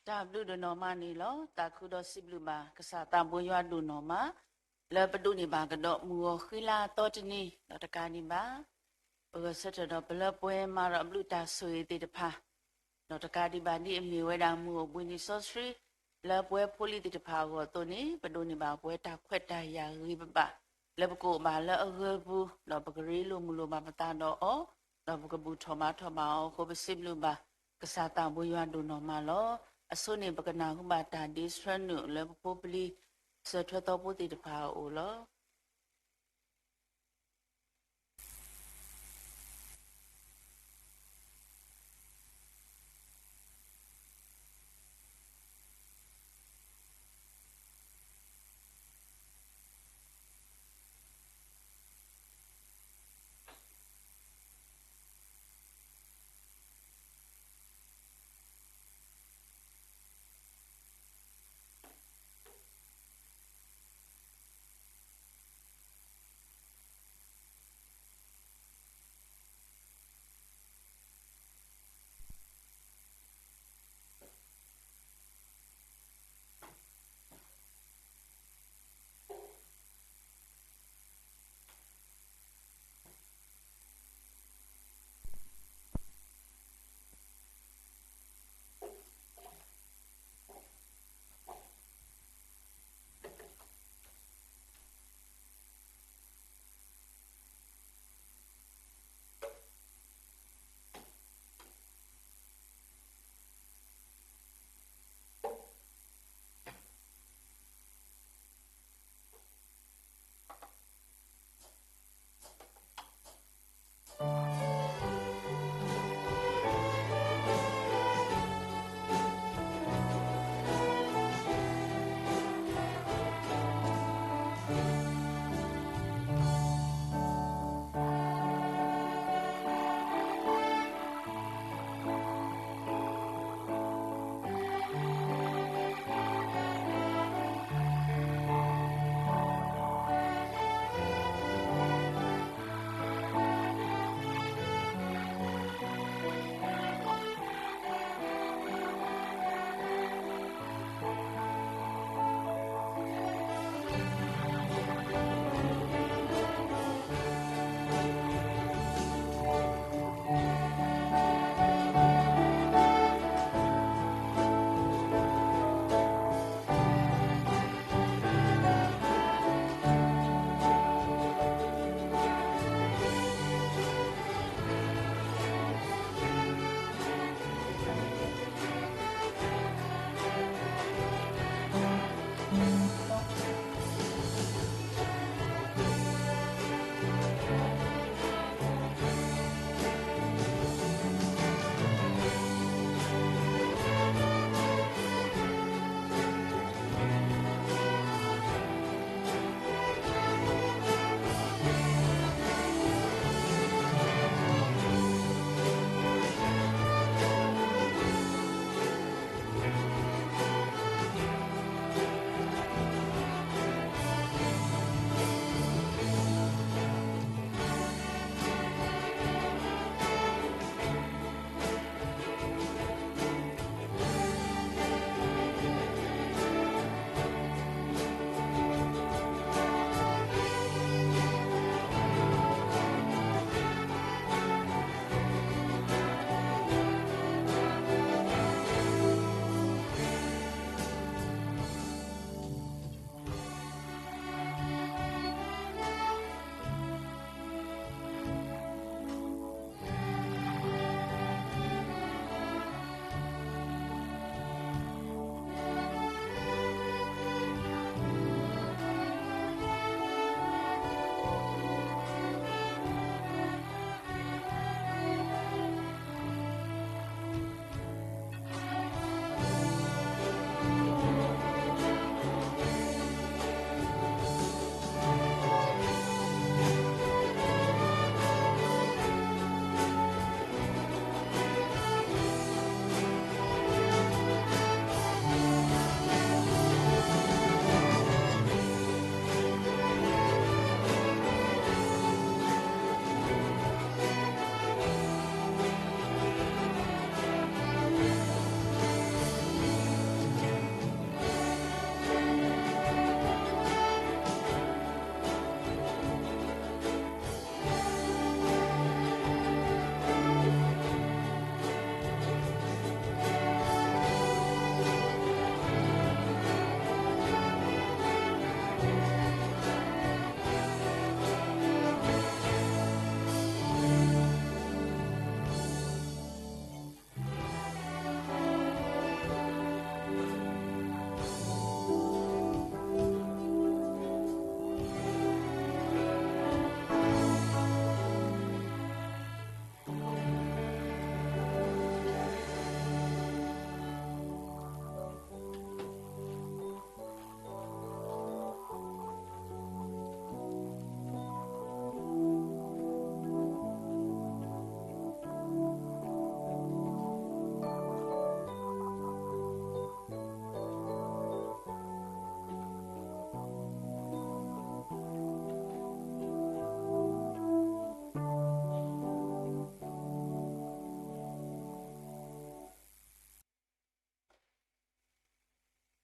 တၢ်ဘျုးဒိၣ်နီၢ်မးန့ၣ်လီၤ. သးခုဒီးစံးဘျုးဘၣ် ကစၢ်သးဘိယွၤဒိၣ်နီၢ်မး လၢပဒိးန့ၢ်ဘၣ်ကဒီးမုၢ်ဂီၤဃံလၤသီတနံၤ ဒီးတကးဒံးဘၣ် ပဂဲၤဆၢထၢၣ်ဒီးပလၢပှဲၤမၤဒီးအဘျုးတၢ်ဆိၣ်ဂ့ၤသ့ၣ်တဖၣ် ဒီးတကးဒံးဘၣ်ဒ်အမ့ၢ်ဝဲဒၣ်မုၢ်အိၣ်ဘှံးနံၤစီဆှံ လၢပဝဲဖိလံၤသ့ၣ်တဖၣ်အဂီၢ်အသိးန့ၣ် ပဒိးန့ၢ်ဘၣ်ပဝဲတၢ်ခွဲးတၢ်ယာ်ဂ့ၤဘၣ်ဘၣ် လၢပကအိၣ်ဘၣ်လၢအဂၢၤပူၤ ဒီးပကရ့လိာ်မုာ်လိာ်ဘၣ်ပသးဒီးအီၤ ဒီးပကဘူၣ်ထီၣ်ဘါထီၣ်ဘၣ်အီၤအဃိ ပစံးဘျုးဘၣ် ကစၢ်သးဘိယွၤဒိၣ်နီၢ်မးလီၤ. အဆိန့ၣ် ပကနၢ်ဟူဘၣ်တၢ်ဒ့ဆှၢနုာ်လၢပဖိပလံၤ စၢၤထွဲသီဖိသ့ၣ်တဖၣ်အအိၣ်လီၤ.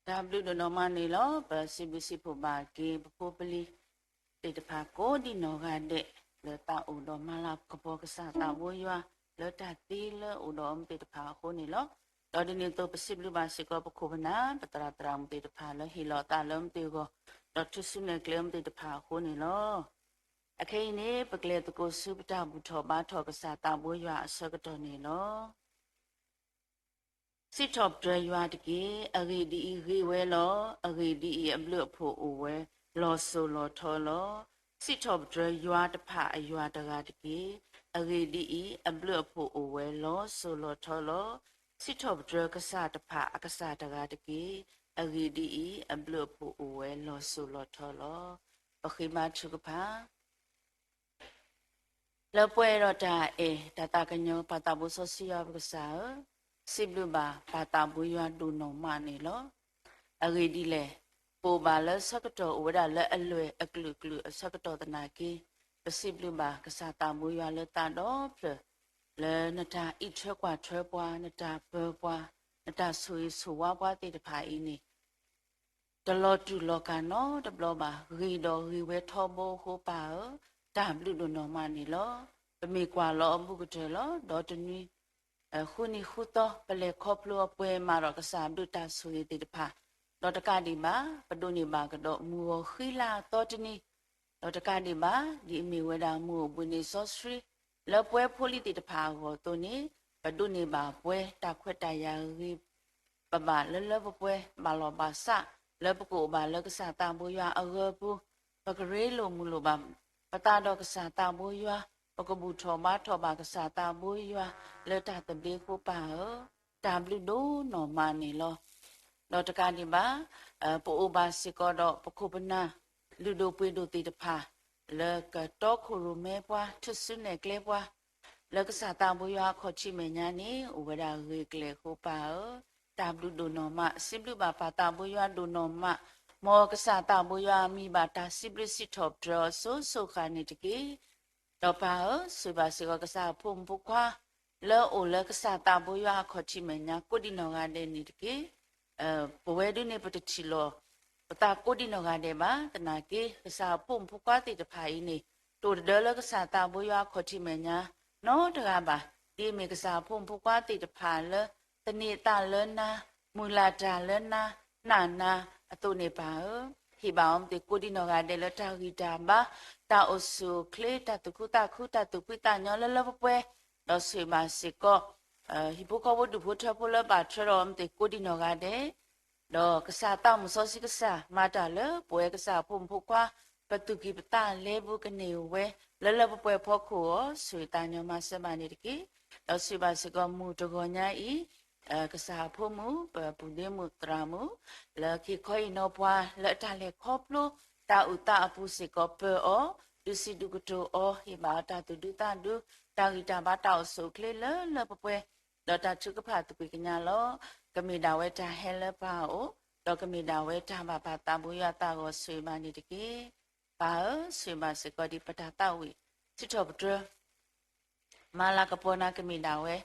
တၢ်ဘျုးဒိၣ်နီၢ်မးန့ၣ်လီၤ. ပစံးဘျုးစံးဖှိၣ်ဘၣ်က့ၤ ပဖိပလံၤသ့ၣ်တဖၣ်ကိးဒံနီၢ်ဂၤဒဲး လၢတၢ်အိၣ်ဒီးမၤလၤကပီၤကစၢ်သးဘိယွၤ လၢတၢ်သ့လၢအိၣ်ဒီးအမုၢ်သ့ၣ်တဖၣ်အဃိန့ၣ်လီၤ. ဒီးဒ်န့ၣ်အသိး ပစံးဘျုးဘၣ်စ့ၢ်ကီးပခိၣ်ပနၢ် ပသရၣ်သရၣ်မုၣ်သ့ၣ်တဖၣ်လၢဟ့ၣ်လီၤသးလၢမုၢ်သ့ၣ်အဂီၢ် ဒီးထူၣ်စုနဲၣ်ကျဲအမုၢ်သ့ၣ်တဖၣ်အဃိန့ၣ်လီၤ. အခဲအံၤန့ၣ် ပကလဲၤသကိးဆူပတၢ်ဘူၣ်ထီၣ်ဘါထီၣ်ကစၢ်သးဘိယွၤအဆၢကတီၢ်န့ၣ်လီၤ. စံးထီၣ်ပတြၢၤယွၤတက့ၢ်. အဂ့ၢ်ဒ်အံၤ, ဂ့ၤဝဲလီၤ. အဂ့ၢ်ဒ်အံၤ, အဘျုးအဖှိၣ်အိၣ်ဝဲ, လီၤစိၤလီၤထီလီၤ. စံးထီၣ်ပတြၢၤယွၤတဖၣ်အယွၤတဂၤတက့ၢ်. အဂ့ၢ်ဒ်အံၤ, အဘျုးအဖှိၣ်အိၣ်ဝဲ, လီၤစိၤလီၤထီလီၤ. စံးထီၣ်ပတြၢၤကစၢ်တဖၣ်အကစၢ်တဂၤတက့ၢ်. အဂ့ၢ်ဒ်အံၤ, အဘျုးအဖှိၣ်အိၣ်ဝဲ, လီၤစိၤလီၤထီလီၤ. ပဃ့ဘါထုကဖၣ် လၢပှဲၤဒီးတၢ်အဲၣ်တၢ်သးကညီၤ ပၢ်သးဘိစီဆှံယွၤပကစၢ်ဧၢ, စံးဘျုးဘၣ်ပၢ်သးဘိယွၤဒိၣ်နီၢ်မးန့ၣ်လီၤ. အဂ့ၢ်ဒ်လဲၣ်, ပအိၣ်ဘၣ်လၢဆၢကတီၢ်အိၣ်ဝဲဒၣ်လၢအလွဲၢ်အကလုာ်ကလုာ်အဆၢကတီၢ်သနာ်က့, ပစံးဘျုးဘၣ်ကစၢ်သးဘိယွၤလၢသးဒီဖျၢၣ်, လၢနတၢ်အံးထွဲကွၢ်ထွဲပှၤ, နတၢ်ပၢၤပှၤ, နတၢ်ဆိၣ်ဂ့ၤဆိၣ်ဝါပှၤသ့ၣ်တဖၣ်အံၤန့ၣ် တလီၤတူာ်လီၤကာ်နီတဘျီဘၣ်, ဂ့ၤဒီးဂ့ၤဝဲထီဘိအဃိပၢ်ဧၢ, တၢ်ဘျုးဒိၣ်နီၢ်မးန့ၣ်လီၤ. ပမ့ၢ်ကွၢ်လီၤအဘူးကတၢၢ်လီၤ, ဒီးတနွံ ဃုနံၤဃုသီ ပလဲၤခီဖျိအပှဲၤမးဒီးကစၢ်ဘျုးတၢ်ဆိၣ်ဂ့ၤသ့ၣ်တဖၣ်, ဒီးတကးဒံးဘၣ် ပဒိးန့ၢ်ဘၣ်ကဒီးမုၢ်ဂီၤဃံလၤအသီတနံၤ, ဒီးတကးဒံးဘၣ် ဒ်အမ့ၢ်ဝဲဒၣ်မုၢ်အိၣ်ဘှံးနံၤစီဆှံ လၢပှဲၤဖိလံၤသ့ၣ်တဖၣ်အဂီၢ်အသိးန့ၣ်, ပဒိးန့ၢ်ဘၣ်ပှဲၤတၢ်ခွဲးတၢ်ယာ်ဂ့ၤ ပဘၣ်လၢလၢပှဲၤပှဲၤ ဘၣ်လီၢ်ဘၣ်စး လၢပကအိၣ်ဘၣ်လၢကစၢ်သးဘိယွၤအဂၢၤအပူၤ, ပကရ့လိာ်မုာ်လိာ်ဘၣ်ပသးဒီးကစၢ်သးဘိယွၤ, ပကဘူၣ်ထီၣ်ဘါထီၣ်ဘၣ်ကစၢ်သးဘိယွၤလၢတၢ်သဘျ့အဃိပၢ်ဧၢ, တၢ်ဘျုးဒိၣ်နီၢ်မးန့ၣ်လီၤ. ဒီးတကးဒံးဘၣ် ပအိၣ်ဘၣ်စ့ၢ်ကီးဒီးပခိၣ်ပနၢ်လုၢ်ဒိၣ်ပှ့ၤဒိၣ်သ့ၣ်တဖၣ် လၢကတီခိၣ်ရိၣ်မဲပှၤ ထူၣ်စုနဲၣ်ကျဲပှၤ လၢကစၢ်သးဘိယွၤအခီၣ်ထံးမဲာ်ညါန့ၣ် အိၣ်ဝဲဒၣ်ဂ့ၤကျဲၤအဃိပၢ်ဧၢ, တၢ်ဘျုးဒိၣ်နီၢ်မး, စံးဘျုးဘၣ်ပၢ်သးဘိယွၤဒိၣ်နီၢ်မး, မ်ကစၢ်သးဘိယွၤအမံၤဘၣ်တၢ်စံးဘျုးစံးထီၣ်ပတြၢၤအီၤစိၤစိၤဃၣ်န့ၣ်တက့ၢ်. ဒီးပၢ်ဧၢ, ဆိၣ်ဂ့ၤဘၣ်စ့ၢ်ကီးကစၢ်အဖိမုၣ်ဖိခွါ လၢအအိၣ်လၢကစၢ်သးဘိယွၤအခီၣ်ထံးမဲာ်ညါ ကိးဒံနီၢ်ဂၤဒဲးန့ၣ်တက့ၢ်. ပဝဲဒၣ်န့ၣ် ပတထံၣ်လီၤပသးကိးဒံနီၢ်ဂၤဒဲးဘၣ်. သနာ်က့ ကစၢ်အဖိမုၣ်ဖိခွါသ့ၣ်တဖၣ်အံၤန့ၣ် တအိၣ်တဒၢလၢကစၢ်သးဘိယွၤအခီၣ်ထံးမဲာ်ညါ နီတဂၤဘၣ်. ဒ်အမ့ၢ်ကစၢ်အဖိမုၣ်ဖိခွါသ့ၣ်တဖၣ်လၢ သန့ၤသးလၢနၤ, မုၢ်လၢ်တၢ်လၢနၤ, နာ်နၤအသိးန့ၣ်ပၢ်ဧၢ, ဟ့ၣ်ဘၣ်အီၤမ့ၢ်သ့ၣ်ကိးဒံနီၢ်ဂၤဒဲးလၢတၢ်ဂံၢ်တၢ်ဘါ, တၢ်အိၣ်ဆူၣ်အိၣ်ချ့, တၢ်သူၣ်ခုသးခု, တၢ်သူၣ်ဖှံသးညီလၢလၢပှဲၤပှဲၤ, ဒီးဆိၣ်ဂ့ၤဘၣ်စ့ၢ်ကီး ဟံၣ်ဖိဃီဖိဒူၣ်ဖိထၢဖိလၢဘၣ်ထွဲဒီးအီၤမ့ၢ်သ့ၣ်ကိးဒံနီၢ်ဂၤဒဲး, ဒီးကစၢ်သးမုၣ်စီဆှံကစၢ် မၤတၢ်လၢပဝဲကစၢ်အဖိမုၣ်ဖိခွါ ပသူၣ်ကံၢ်ပသးလဲပူၤကန့ၢ်ဝဲ လၢလၢပှဲၤပှဲၤဖီခိၣ်အီၤ ဆိၣ်ဂ့ၤသးညီမၤစၢၤဘၣ်န့ၣ်တက့ၢ်. ဒီးဆိၣ်ဂ့ၤဘၣ်စ့ၢ်ကီးမုၢ်တဂီၤညါအံၤ ကစၢ်အဖိမုၣ် ပပုၢ်ဒ့မုၣ်သရၣ်မုၣ် လၢကဟ့ၣ်ခီဟ့ၣ်နီၤပှၤ လၢအတၢ်လဲၤခီဖျိ တၢ်အုၣ်သးအပူၤစ့ၢ်ကီးပၢၤအီၤ ဒုးစံးဒုးကတိၤအီၤ ဟ့ၣ်ဘၣ်အီၤတၢ်သူၣ်ဒူသးဒူ တၢ်ဂံၢ်တၢ်ဘါတၢ်အိၣ်ဆူၣ်အိၣ်ချ့လၢလၢပှဲၤပှဲၤ ဒီးတၢ်ထုကဖၣ်သကွံာ်ကညးလီၤ. ကမ့ၢ်ဒၣ်ဝဲတၢ်ဟဲလၢပၢ်အအိၣ်ဒီးကမ့ၢ်ဒၣ်ဝဲတၢ်ဘၣ်ပၢ်သးဘိယွၤသးဂီၤဆိၣ်ဂ့ၤဘၣ်န့ၣ်တက့ၢ်. ပၢ်ဧၢ, ဆိၣ်ဂ့ၤဘၣ်စ့ၢ်ကီးဒ်ပတၢ်သးဝံၣ် စံးထီၣ်ပတြၢၤ မၤလၤကပီၤနၤကမ့ၢ်ဒၣ်ဝဲ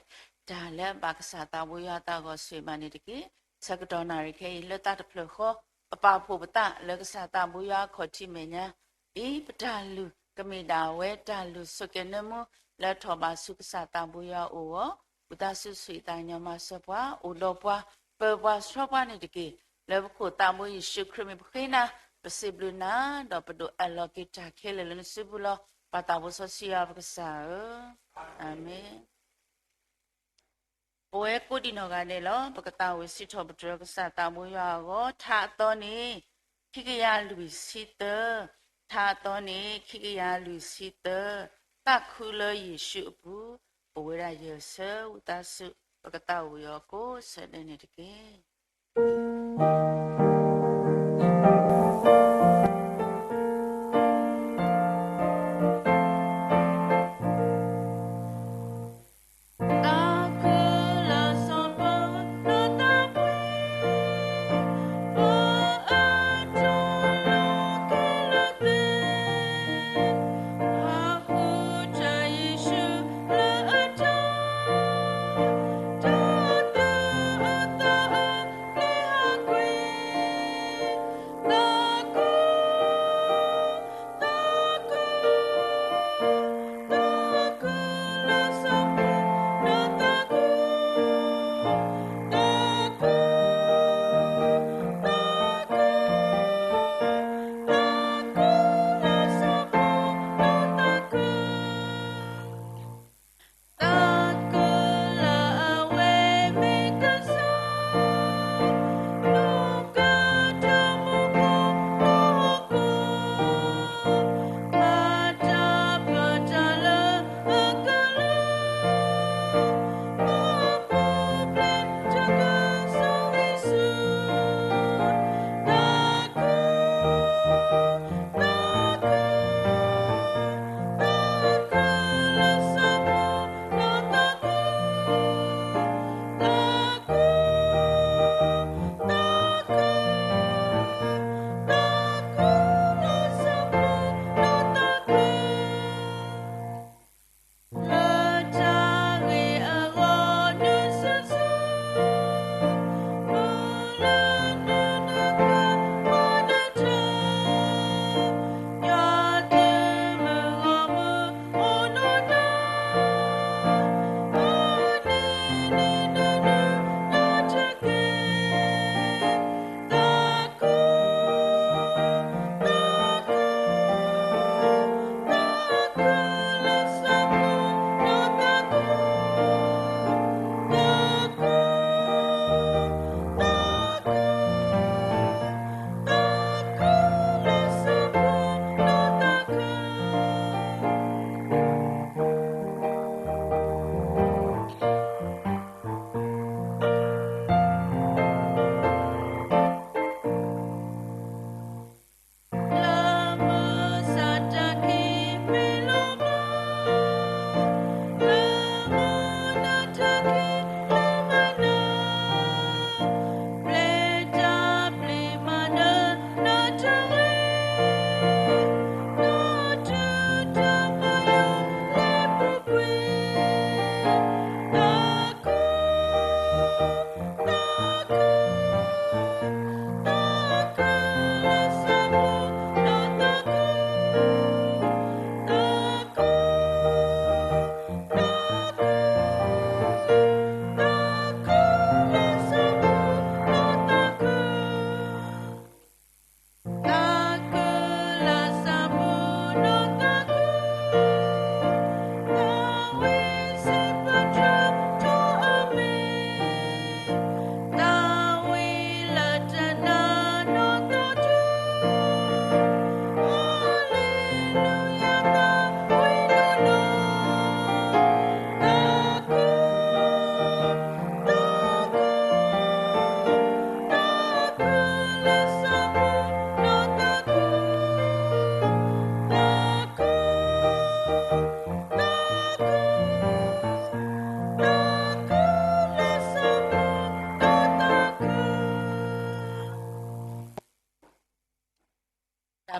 တၢ်လၢအဘၣ်ကစၢ်သးဘိယွၤသးဂီၤဆိၣ်ဂ့ၤဘၣ်န့ၣ်တက့ၢ်. ဆၢကတီၢ်နၣ်ရံၣ်ခဲအံၤ လၢသးတဖျၢၣ်ဃီ ပပာ်ဖှိၣ်ပသးလၢကစၢ်သးဘိယွၤအခီၣ်ထံးမဲာ်ညါ အံၤ ပတၢ်လုၢ်ကမ့ၢ်ဒၣ်ဝဲတၢ်လုၢ်ဆိးကဲၤနၢမူ လၢထီၣ်ဘးဆူကစၢ်သးဘိယွၤအအိၣ်အဂီၢ် ဝံသးစူၤဆိၣ်ဂ့ၤသးကညီၤမၤစၢၤပှၤ အိၣ်ဒီးပှၤ ပၢၤပှၤဆှၢပှၤန့ၣ်တက့ၢ်. လၢပခိၣ်သးဘိယ့ၣ်ၡူးခရံာ်မံၤပဃ့နၤ ပစံးဘျုးနၤ ဒီးပဒိးအးလီၤက့ၤတၢ်ခဲလၢာ်လၢနစုပူၤလီၤ. ပၢ်သးဘိစီဆှံယွၤပကစၢ်ဧၢ, အၤမ့ၣ်. ပဝဲကိးဒံနီၢ်ဂၤဒဲးလီၤ. ပကသးဝံၣ်စံးထီၣ်ပတြၢၤကစၢ်သးဘိယွၤအဂီၢ် ထါအသီန့ၣ် ခံကယၤလွံၢ်ဆံသၢ, ထါအသီန့ၣ် ခံကယၤလွံၢ်ဆံသၢ, သးခုလၢယ့ၣ်ၡူးအပူၤ, အိၣ်ဝဲဒၣ်ယဲၢ်ဆၢဝံသးစူၤ ပကသးဝံၣ်အီၤကိးဆၢဒဲးန့ၣ်တက့ၢ်.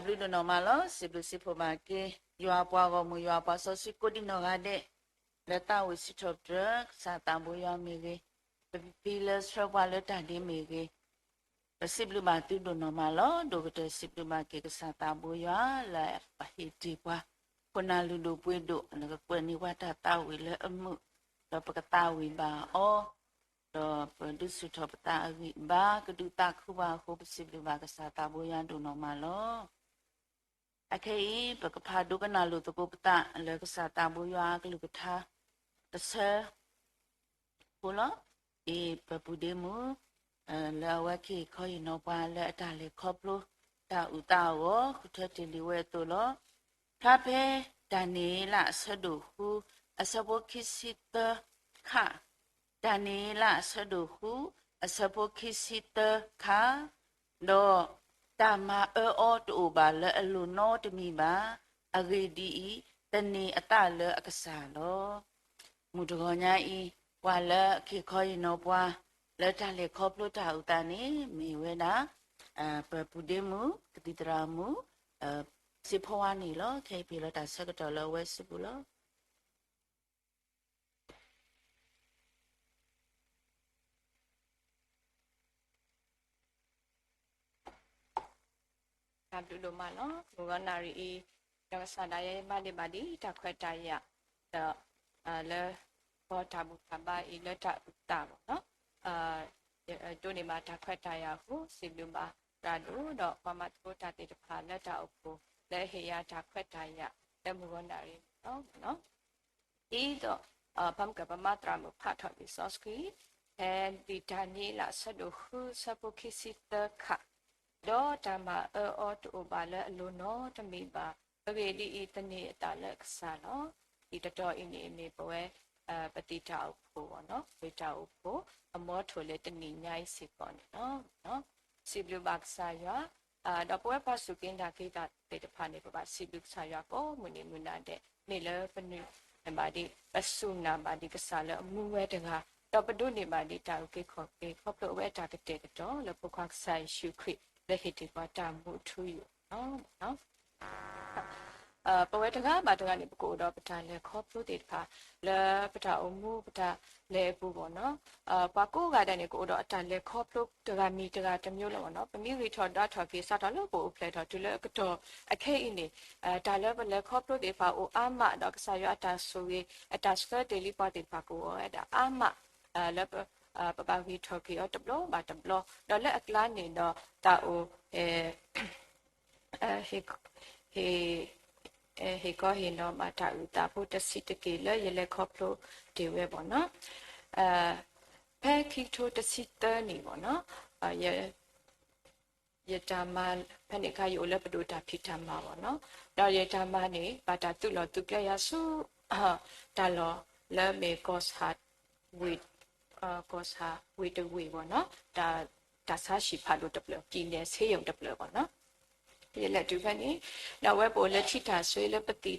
ဒုးဒိၣ်နီၢ်မးလီၤ. စံးဘျုးစံးဖှိၣ်ဘၣ်က့ၤ ယွၤပှၤဂီၢ်မုၢ် ယွၤပှၤစီဆှံကိးဒံနီၢ်ဂၤဒဲး လၢသးဝံၣ်စံးထီၣ်ပတြၢၤ ကစၢ်သးဘိယွၤမ့ၢ်ဂ့ၤ, ပဖံလၢဆှၢပှၤလၢတၢ်ဒ့မ့ၢ်ဂ့ၤ, ပစံးဘျုးဘၣ်သုဒိၣ်နီၢ်မးလီၤ. ဒိၣ်ကတၢၢ်စံးဘျုးဘၣ်က့ၤကစၢ်သးဘိယွၤလၢအဟ့ၣ်တ့ၢ်ပှၤ ခိၣ်နၢ်လုၢ်ဒိၣ်ပှ့ၤဒိၣ် လၢကကွဲးန့ၢ်ပှၤတၢ်သးဝံၣ်လၢအမုာ်, ဒီးပကသးဝံၣ်ဘၣ်အီၤ, ဒီးပဒုးဆူၣ်ထီၣ်ပသးအဂံၢ်အဘါ ကဒုးသးခုဘၣ်အဃိ ပစံးဘျုးဘၣ်ကစၢ်သးဘိယွၤဒိၣ်နီၢ်မးလီၤ. အခဲအံၤ ပကဖးဒိကနၣ်လိာ်သကိးပသးလၢကစၢ်သးဘိယွၤအကလုၢ်ကထါ တဆၢ ဖိလီၤ. အံၤပပူၤဒ့မုၣ် လၢအဝဲကဟ့ၣ်ခီဟ့ၣ်နီၤပှၤလၢအတၢ်လဲၤခီဖျိတၢ်အုၣ်သးအဂီၢ် ဃုထၢတ့ၢ်လံဝဲအသိးလီၤ. ဖျါဖဲဒၤနံးယ့လးအဆၢဒိၣ်ဃု အဆၢဖိခံဆံသၢခါ, ဒၤနံးယ့လးအဆၢဒိၣ်ဃု အဆၢဖိခံဆံသၢခါ, ဒီးတၢ်မၤအၢအီၤတအိၣ်ဘၣ်လၢအလိၤနီတမံၤဘၣ်. အဂ့ၢ်ဒ်အံၤ, သန့ၤအသးလၢအကစၢ်လီၤ. မုၢ်တဂီၤညါအံၤ ပှၤလၢကဟ့ၣ်ခီဟ့ၣ်နီၤပှၤ လၢတၢ်လဲၤခီဖျိတၢ်အုၣ်သးန့ၣ် မ့ၢ်ဝဲဒၣ် ပပူၤဒ့မုၣ် ကသံၣ်သရၣ်မုၣ် စ့ဖီဝါန့ၣ်လီၤ. ခဲအံၤပဟ့ၣ်လီၤတၢ်ဆၢကတီၢ်လၢအဝဲစုပူၤလီၤ. တၢ်ဘျုးဒိၣ်မးလီၤ. မုၢ်ဂီၤနၣ်ရံၣ်အံၤ ဒီးကစၢ်ဒၣ်ယဲဘါဒ့ဘၣ်ဒံးတၢ်ခွဲးတၢ်ယာ် ဒီး လၢ ကီတၢ်ဘူၣ်တၢ်ဘါအံၤလၢတၢ်အုၣ်သးဘၣ်နီၤ ဒိးန့ၢ်ဘၣ်တၢ်ခွဲးတၢ်ယာ်အဃိ စံးဘျုးဘၣ်ရၤဒိၣ်ဒီးပှၤမၤသကိးတၢ်သ့ၣ်တဖၣ်လၢတၢ်အိၣ်ဖှိၣ် လၢအဟ့ၣ်ယၤတၢ်ခွဲးတၢ်ယာ် လၢမုၢ်ဂီၤနၣ်ရံၣ်န့ၣ်လီၤ. ဒ်သိး ဖဲမုၢ်ကပမၤသရၣ်မုၣ်ဖးထီၣ်လံာ်စီဆှံ ဖဲဒၤနံးယ့လးအဆၢဒိၣ်ဃုဆၢဖိခံဆံသၢခါ, ဒီးတၢ်မၤအၢအီၤတအိၣ်ဘၣ်လၢအလိၤနီတမံၤဘၣ်. အဂ့ၢ်ဒ်အံၤ, သန့ၤအသးလၢအကစၢ်လီၤ. ဒ်တတီၤအံၤန့ၣ်မ့ၢ်ပဝဲ ပသံၣ်တၢ်အိၣ်ဖှိၣ်ဘၣ်နီၤ, ပသံၣ်တၢ်အိၣ်ဖှိၣ် အမီထိၣ်လၢတနံၤညါအံၤစ့ၢ်ကီးန့ၣ်လီၤ. စံးဘျုးဘၣ်ကစၢ်ယွၤ, ဒီးပဝဲပှၤစူၢ်က့ၤနာ်က့ၤတၢ်သ့ၣ်တဖၣ်န့ၣ် ပဘၣ်စံးဘျုးကစၢ်ယွၤကိးမုၢ်နံၤမုၢ်နၤဒဲး, မ့ၢ်လၢပနုာ်လီၤဘၣ်ဒံး ပစူၢ်နာ်ဘၣ်ဒံးကစၢ်လၢအမူဝဲတဂၤ, ဒီးပဒိးန့ၢ်ဘၣ်ဒံးတၢ်အုၣ်က့ၤခီၣ်က့ၤ ခီဖျိအဝဲအတၢ်ကတဲာ်ကတီၤ လၢဖိခွါကစၢ်ယ့ၣ်ၡူးခရံာ် လၢဟ့ၣ်တ့ၢ်ပှၤတၢ်မူအထူအယိာ်န့ၣ်လီၤ. ပဝဲတဂၤဘၣ်တဂၤန့ၣ် ပကအိၣ်ဒီးပတၢ်လဲၤခီဖျိသ့ၣ်တဖၣ် လၢပတၢ်အိၣ်မူပတၢ်လဲၤအပူၤဘၣ်နီၤ, ပှၤကိးဂၤဒဲးန့ၣ် ကအိၣ်ဒီးအတၢ်လဲၤခီဖျိတဂၤမံၤတဂၤတမျိုးလီၤဘၣ်နီၤ. ပမ့ၢ်ဂံၢ်ထီၣ်ဒွးထီၣ်က့ၤ စးထီၣ်လၢပအိၣ်ဖျဲၣ်ထီၣ်တုၤလၢအကတီၢ်အခဲအံၤန့ၣ်, တၢ်လၢပလဲၤခီဖျိသ့ၣ်တဖၣ်အိၣ်အါမး ဒီးကစၢ်ယွၤအတၢ်ဆိၣ်ဂ့ၤ အတၢ်ဆှၢတ့ၢ်လံပှၤသ့ၣ်တဖၣ်ကအိၣ်ဝဲဒၣ်အါမး, လၢ ပဘၣ်ဂံၢ်ထီၣ်က့ၤအီၤတဘျီဘၣ်တဘျီ, ဒီးလၢအကျါန့ၣ်ဒီးတၢ်အိၣ် ဟ့ၣ် ဟ့ၣ်ကီဟ့ၣ်နီၤဘၣ်တၢ်အုၣ်သးဖိတဆံးတက့ၢ်လၢယလဲၤခီဖျိတ့ၢ်ဝဲဘၣ်နီၤ. ဖဲခံကထိတဆံသၢနံၣ်ဘၣ်နီၤ, ယတၢ်မၤ ဖဲန့ၣ်အခါယအိၣ်လၢပဒိၣ်တၢ်ဖံးတၢ်မၤဘၣ်နီၤ, ဒီးယတၢ်မၤန့ၣ် ဘၣ်တၢ်သုးလီၢ်သုးကျဲယၤဆူ တၢ်လီၢ်လၢမ့ၢ် ကီၢ်ဆၣ်ဝ့ၢ်တဝ့ၢ်ဘၣ်နီၤ, တၢ်ဆါဟံၣ်ဖးဒိၣ်တဖျၢၣ် ကံၣ်နဲၣ်ဆ့ယုၣ်တဖျၢၣ်ဘၣ်နီၤ. ယလဲၤတုၤဖဲန့ၣ်, ဒီးအဝဲပအိၣ်လၢထံတၢ်စွ့လၢပသံၣ်ဒီး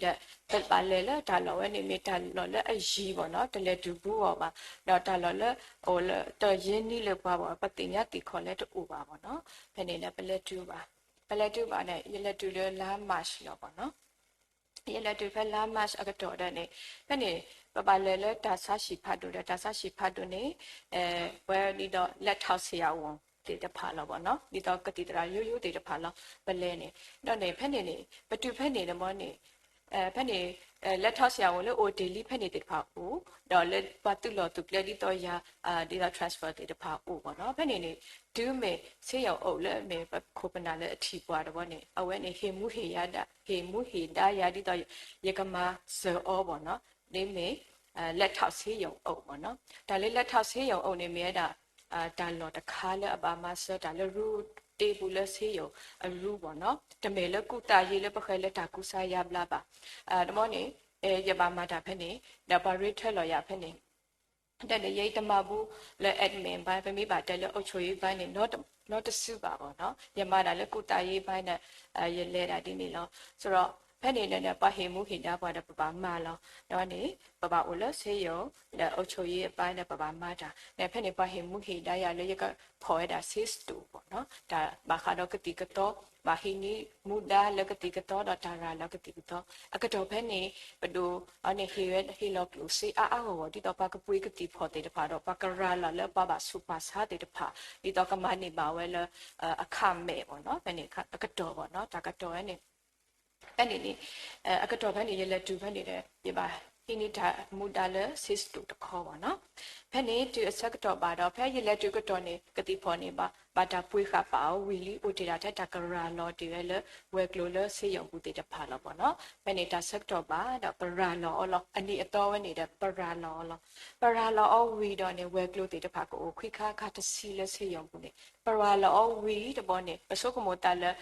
ပဘၣ်လဲၤလၢတၢ်လီၢ်ဝဲန့ၣ် မ့ၢ်တၢ်လီၢ်လၢအယံၤဘၣ်နီၤ, တလဲၤတုၤဘူးအီၤဘၣ်, ဒီးတၢ်လီၢ်လၢအိၣ်လၢတယ့ၢ်နံၣ်လၢပှၤဘၣ် ပသ့ၣ်ညါသ့ၣ်ခီၣ်လဲတအိၣ်ဘၣ်ဘၣ်နီၤ. ဖဲန့ၣ်ဒီးပလဲၤတုၤဘၣ်, ပလဲၤတုၤဘၣ်န့ၣ် ယလဲၤတုၤလၢလါ March လီၤဘၣ်နီၤ. ယလဲၤတုၤဖဲလါ March အကတီၢ်ဒီးန့ၣ်, ဖဲန့ၣ် ပဘၣ်လဲၤလၢတၢ်ဆါဟံၣ်ဖးဒိၣ်ဒီး တၢ်ဆါဟံၣ်ဖးဒိၣ်န့ၣ် ပဝဲဒ်သိး လက်ထောက်ဆရာဝန် သ့ၣ်တဖၣ်လီၤဘၣ်နီၤ, ဒ်သိးကသံၣ်သရၣ်ယိယိသ့ၣ်တဖၣ်လီၤ ပလဲၤန့ၣ်, ဒီးန့ၣ် ဖဲန့ၣ်န့ၣ် ပတုၤဖဲန့ၣ်န့ၣ်မ့ၢ်န့ၣ်, ဖဲန့ၣ် လက်ထောက်ဆရာဝန် လၢအိၣ်တ့ၢ်လံဖဲန့ၣ်သ့ၣ်တဖၣ်အိၣ်, ဒီးလၢပှၤသုးလီၢ်သုးကျဲဒ်သိးယၤ ဒ်သိး transfer သ့ၣ်တဖၣ်အိၣ်ဘၣ်နီၤ. ဖဲန့ၣ်န့ၣ် တုၤမ့ၢ်ဆေးရုံအိၣ်လၢမ့ၢ်ပခိၣ်ပနၢ်လၢအထံၣ်ပှၤတဘျီန့ၣ် အဝဲန့ၣ် ဟ့ၣ်မူဟ့ၣ်ဒါယၤ ဒ်သိးယကမၤစၢၤအီၤဘၣ်နီၤ, ဒ်မ့ၢ် လက်ထောက်ဆေးရုံအိၣ်ဘၣ်နီၤ. တၢ်လၢ လက်ထောက်ဆေးရုံအိၣ်န့ၣ် မ့ၢ်ဝဲဒၣ် တၢ်လီၢ်တခါလၢအဘၣ်မၤစၢၤတၢ်လၢရူတ့ပူၤလၢဆေးရုံအရူဘၣ်နီၤ, တမ့ၢ်လၢကူၣ်သးယ့လၢပဃဲလၢတၢ်ကူစါယါဘျါဘၣ်. တဘျီန့ၣ် ယဘၣ်မၤတၢ်ဖဲန့ၣ် ဒီးပှၤရ့ထၢလီၤယၤဖဲန့ၣ် တၢ်န့ၣ် ယတမၤဘူးလၢ admin ဘၣ်, ပမ့ၢ်ဘၣ်တဲလၢ အုပ်ချုပ်ရေးပိုင်း န့ၣ် နီတစုဘၣ်ဘၣ်နီၤ. ယမၤတၢ်လၢကူၣ်သးယ့ပိုင်းန့ၣ် ယလဲၤဒၣ်ဒ်န့ၣ်လီၤ. ဆိုတော့ ဖဲန့ၣ်ဒီး ပှၤဟ့ၣ်မူဟ့ၣ်ဒါပှၤဒီးပဘၣ်မၤလီၤ. ဒီးန့ၣ် ပဘၣ်အိၣ်လၢဆေးရုံဒီး အုပ်ချုပ်ရေးအပိုင်းဒီး ပဘၣ်မၤတၢ်န့ၣ် ဖဲန့ၣ်ပှၤဟ့ၣ်မူဟ့ၣ်ဒါယၤလၢ ယကဖီၣ်ဝဲဒၣ်ဆေးစတူး ပေါ့နော်, တၢ်ဘၣ်ဃးဒီးကသံၣ်ကသီ, ဘၣ်ဟံးန့ၢ်မူဒါလၢကသံၣ်ကသီဒီးတၢ်ရၤလီၤကသံၣ်ကသီ. အကတီၢ်ဖဲန့ၣ် ပဒိၣ်အီၤန့ၣ် ဟ့ၣ်ဝဲ ဟ့ၣ်လီၤကျိၣ်စ့အါအါဂီၢ်ဂီၢ် ဒ်သိးပှၤကပှ့ၤကသံၣ်ဖီၣ်သ့ၣ်တဖၣ်ဒီး ပှၤကရၤလီၤလၢပှၤဘၣ်ဆူးပှၤဆါသ့ၣ်တဖၣ် ဒ်သိးကမၤန့ၢ်ဘၣ်ဝဲလၢ အခၣ်မဲာ် ပေါ့နော်, ဖဲန့ၣ်အကတီၢ် ပေါ့နော်, တၢ်ကတီၢ်ဝဲန့ၣ် ဖဲန့ၣ်န့ၣ် အကတီၢ်ဖဲန့ၣ် ယလဲၤတုၤဖဲန့ၣ်ဒီး ယဘၣ်ဟံးန့ၢ်တၢ်မူဒါလၢဆေးစတူးတခီ ပေါ့နော်. ဖဲန့ၣ်တုၤအဆၢကတီၢ်ဘၣ်ဒီး ဖဲယလဲၤတုၤကတီၢ်န့ၣ် ကသံၣ်ဖီၣ်န့ၣ်ဘၣ် ဘၣ်တၢ်ပှ့ၤဃာ်ပာ်အီၤဝံၤလံ အိၣ်တ့ၢ်ဒၣ်ထဲတၢ်ကရၤလီၤတ့ၢ်ဝဲလၢ ဝဲၤကျိၤလၢဆေးရုံပူၤသ့ၣ်တဖၣ်လီၤ ပေါ့နော်. ဖဲန့ၣ်တၢ်ဆၢကတီၢ်ဘၣ်ဒီး ပရၤလီၤအီၤလီၤ. အနံၣ်အသီဝဲန့ၣ်ဒီး ပရၤလီၤအီၤလီၤ. ပရၤလီၤအီၤဝံၤဒီးန့ၣ် ဝဲၤကျိၤသ့ၣ်တဖၣ်ကအိၣ်ခွံခါခါတဆံလၢဆေးရုံပူၤန့ၣ် ပရၤလီၤအီၤဝံၤတဘျီန့ၣ် ပဆိကမိၣ်သးလၢ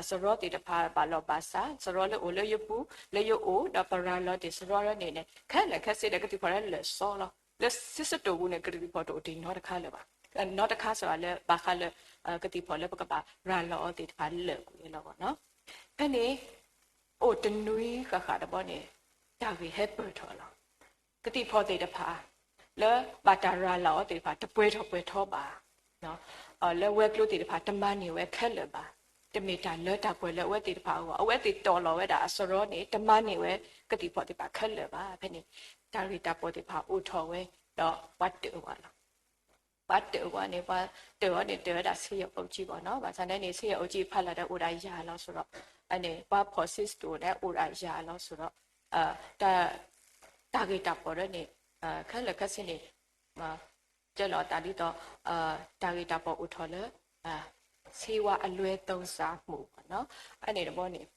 စရီသ့ၣ်တဖၣ်ဘၣ်လီၢ်ဘၣ်စး, စရီလၢအိၣ်လၢယပူၤ လၢယအိၣ် ဒီးပရၤလီၤတ့ၢ်စရီန့ၣ်န့ၣ် ခဲလၢာ်ခဲဆ့ဒီးကသံၣ်ဖီၣ်လၢလၢာ်စီလီၤ. လၢဆ့စတိၣ်ပူၤန့ၣ် ကသံၣ်ဖီၣ်တအိၣ်တ့ၢ်နီတခါလၢၤဘၣ်. နီတခါစ့ၢ်ကီးလၢဘၣ်ဃးလၢ ကသံၣ်ဖီၣ်လၢပကဘၣ်ရၤလီၤအီၤသ့ၣ်တဖၣ်လၢာ်ကွံာ်လီၤ ပေါ့နော်. ဖဲန့ၣ် အိၣ်တနွံဃၣ်ဃၣ်တဘျီန့ၣ် တၢ်ဂ့ၢ်ဟဲပၢၢ်ထီၣ်လီၤ. ကသံၣ်ဖီၣ်သ့ၣ်တဖၣ် လၢဘၣ်တၢ်ရၤလီၤအီၤသ့ၣ်တဖၣ် တပှဲၤထီၣ်ပှဲၤထီဘၣ်. လၢဝဲၤကျိၤသ့ၣ်တဖၣ် တမၤန့ၢ်ဝဲခဲလၢာ်ဘၣ်. တမ့ၢ်တၢ်လၢတၢ်ပှဲၤလၢအဝဲသ့ၣ်တဖၣ်အဂီၢ်, အဝဲသ့ၣ်တီၢ်လီၤဝဲဒၣ်အစရီန့ၣ် တမၤန့ၢ်ဝဲကသံၣ်ဖီၣ်သ့ၣ်တဖၣ်ခဲလၢာ်ဘၣ်. ဖဲန့ၣ် တၢ်ဂ့ၢ်တၢ်ပီၢ်သ့ၣ်တဖၣ်အိၣ်ထီၣ်ဝဲ ဒီးပှၤတၢၣ်ဝဲလီၤ. ပှၤတၢၣ်ဝဲန့ၣ် ပှၤတၢၣ်ဝဲန့ၣ် တၢၣ်ဝဲဒၣ်ဆေးရုံအုပ်ကြီး ပေါ့နော်. ဘၣ်ဆၣ်န့ၣ်န့ၣ် ဆေးရုံအုပ်ကြီးအဖီလာ်ဒီးအိၣ်ဒၣ်ယၤလီၤစ့ၢ်ကီး, အန့ၣ် ပှၤဖီၣ်ဆေးစတိၣ်ဒီးအိၣ်ဒၣ်ယၤလီၤစ့ၢ်ကီး, တၢ်ဂ့ၢ်တၢ်ပီၢ်ဒီးန့ၣ် ခဲလၢာ်ခဲဆ့န့ၣ် ကဲလီၤအသးဒ်သိး တၢ်ဂ့ၢ်တၢ်ပီၢ်အိၣ်ထီၣ်လၢ ဆေးဝါးအလွဲသုံးစားမှု ပေါ့နော်. အန့ၣ်တဘျီန့ၣ်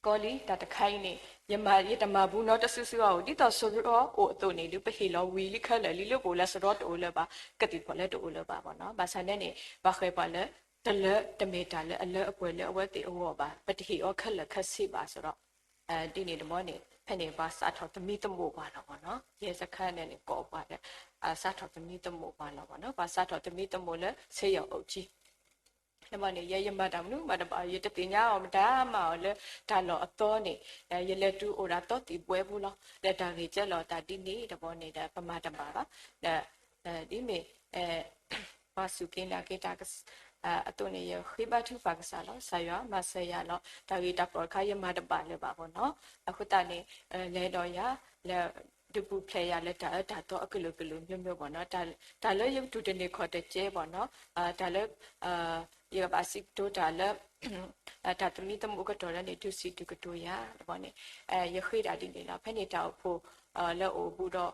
ကီလံ တၢ်တခါအံၤန့ၣ် ယမၤ ယတမၤဘူးနီတစုစုအီၤ, ဒ်သိးစရီအိၣ်အသိးန့ၣ် ဒုးပဟ့ၣ်လီၤဝံၤလံခဲလၢာ်လံ လၢပအိၣ်လၢစရီတအိၣ်လၢၤဘၣ်, ကသံၣ်ဖီၣ်လၢတအိၣ်လၢၤဘၣ် ပေါ့နော်. ဘၣ်ဆၣ်န့ၣ်န့ၣ် ပှၤဃဲၤပှၤလၢ တလၢတမ့ၢ်တၢ်လၢအလၢအပှဲၤလၢအဝဲသ့ၣ်အဂီၢ်ဘၣ်, ပတဟ့ၣ်အီၤခဲလၢာ်ခဲဆ့ဘၣ်စ့ၢ်ကီး, ဒ်န့ၣ်တဘျီန့ၣ် ဖဲန့ၣ်ပှၤစးထီၣ်သမံသမိးပှၤလီၤ ပေါ့နော်. ရဲစခန်းန့ၣ်န့ၣ် ကိးပှၤဒီး စးထီၣ်သမံသမိးပှၤလီၤ ပေါ့နော်. ပှၤစးထီၣ်သမံသမိးလၢဆေးရုံအုပ်ကြီး တဘျီန့ၣ် ယဲယမၤတၢ်မနုၤမးတဘၣ်, ယတသ့ၣ်ညါအီၤမတၤမးအီၤလၢ တၢ်လီၢ်အသီန့ၣ် ယလဲၤတုၤအိၣ်ဒၣ်သီသံၣ်ဘှဲပူၤလီၤ. ဒီးတၢ်ဂ့ၢ်ကဲလီၤအသးဒ်န့ၣ်တဘျီန့ၣ်ဒီး ပမၤတဘၣ်ဘၣ်. ဒီး ဒ်မ့ၢ် ပှၤစူၢ်က့ၤနာ်က့ၤတၢ်အသိးန့ၣ် ယဃ့ဘါထုကဖၣ်ကစၢ်လီၤ. ကစၢ်ယွၤမၤစၢၤယၤလီၤ. တၢ်ဂ့ၢ်တၢ်ပီၢ်တခါ ယမၤတဘၣ်လၢၤဘၣ် ပေါ့နော်. အဃိသတးန့ၣ် လဲၤဒီးယၤ လဲၤ ဒုးပူၤဖျဲးယၤလၢတၢ်အၢတၢ်သီအကလုာ်ကလုာ် မျိုးမျိုး ပေါ့နော်. တၢ်လၢယတူၢ်တန့ၢ်ခီၣ်တကဲ ပေါ့နော်, တၢ်လၢ ယကဘၣ်စံးကတိၤတၢ်လၢ တၢ်သမံသမိးအကတီၢ်လၢန့ၣ် ဒုးစံးဒုးကတိၤယၤတဘျီန့ၣ် ယဃ့ဒၣ်ဒ်န့ၣ်လီၤ. ဖဲန့ၣ်တၢ်အိၣ်ဖှိၣ် လၢအိၣ်ဘူးဒီး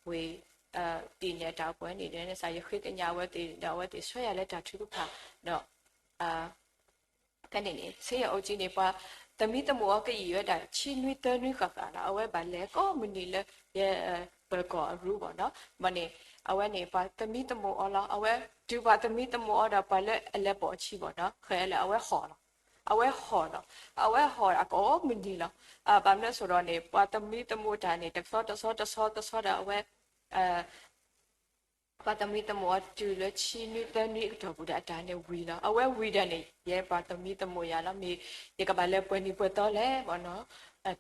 ဝ့ၢ် ပြည်နယ် တၢ်အိၣ်ဖှိၣ်န့ၣ်ဒီး ယဃ့ကညးအဝဲသ့ၣ်ဒီး အဝဲသ့ၣ်ဆှၢယၤလၢတၢ်ထုကဖၣ်ဒီး ဖဲန့ၣ်န့ၣ် ဆေးရုံအုပ်ကြီးန့ၣ် ပှၤသမံသမိးအီၤကယံာ်ဝဲဒၣ် ဆံနွံသၢနွံဃၣ်ဃၣ်လီၤ. အဝဲဘၣ်လဲၤကိးမုၢ်နံၤလၢ ယ ပၢၤကီၢ်အရူ ပေါ့နော်. ဘၣ်န့ၣ် အဝဲန့ၣ် ပှၤသမံသမိးအီၤလီၤ. အဝဲတုၤပှၤသမံသမိးအီၤဒီး ပှၤလၢအလဲၤပိာ်အခံ ပေါ့နော်, ဃဲလၢအဝဲဟီၣ်လီၤ. အဝဲဟီၣ်လီၤ. အဝဲဟီၣ်အကိးမုၢ်နံၤလီၤ. ဘၣ်မနုၤအဃိဒီးန့ၣ် ပှၤသမံသမိးတၢ်န့ၣ် တဆီတဆီတဆီတဆီဒီး အဝဲ ပှၤသမံသမိးအီၤတုၤလၢဆံနွံသၢနွံအကတီၢ်ပူၤဒီး အတၢ်န့ၣ်ဝံၤလီၤ. အဝဲဝံၤဒီးန့ၣ် ယဲပှၤသမံသမိးယၤလီၤ. မ့ၢ်ယကဘၣ်လဲၤပှဲၤနံၤပှဲၤသီလဲၣ် ပေါ့နော်,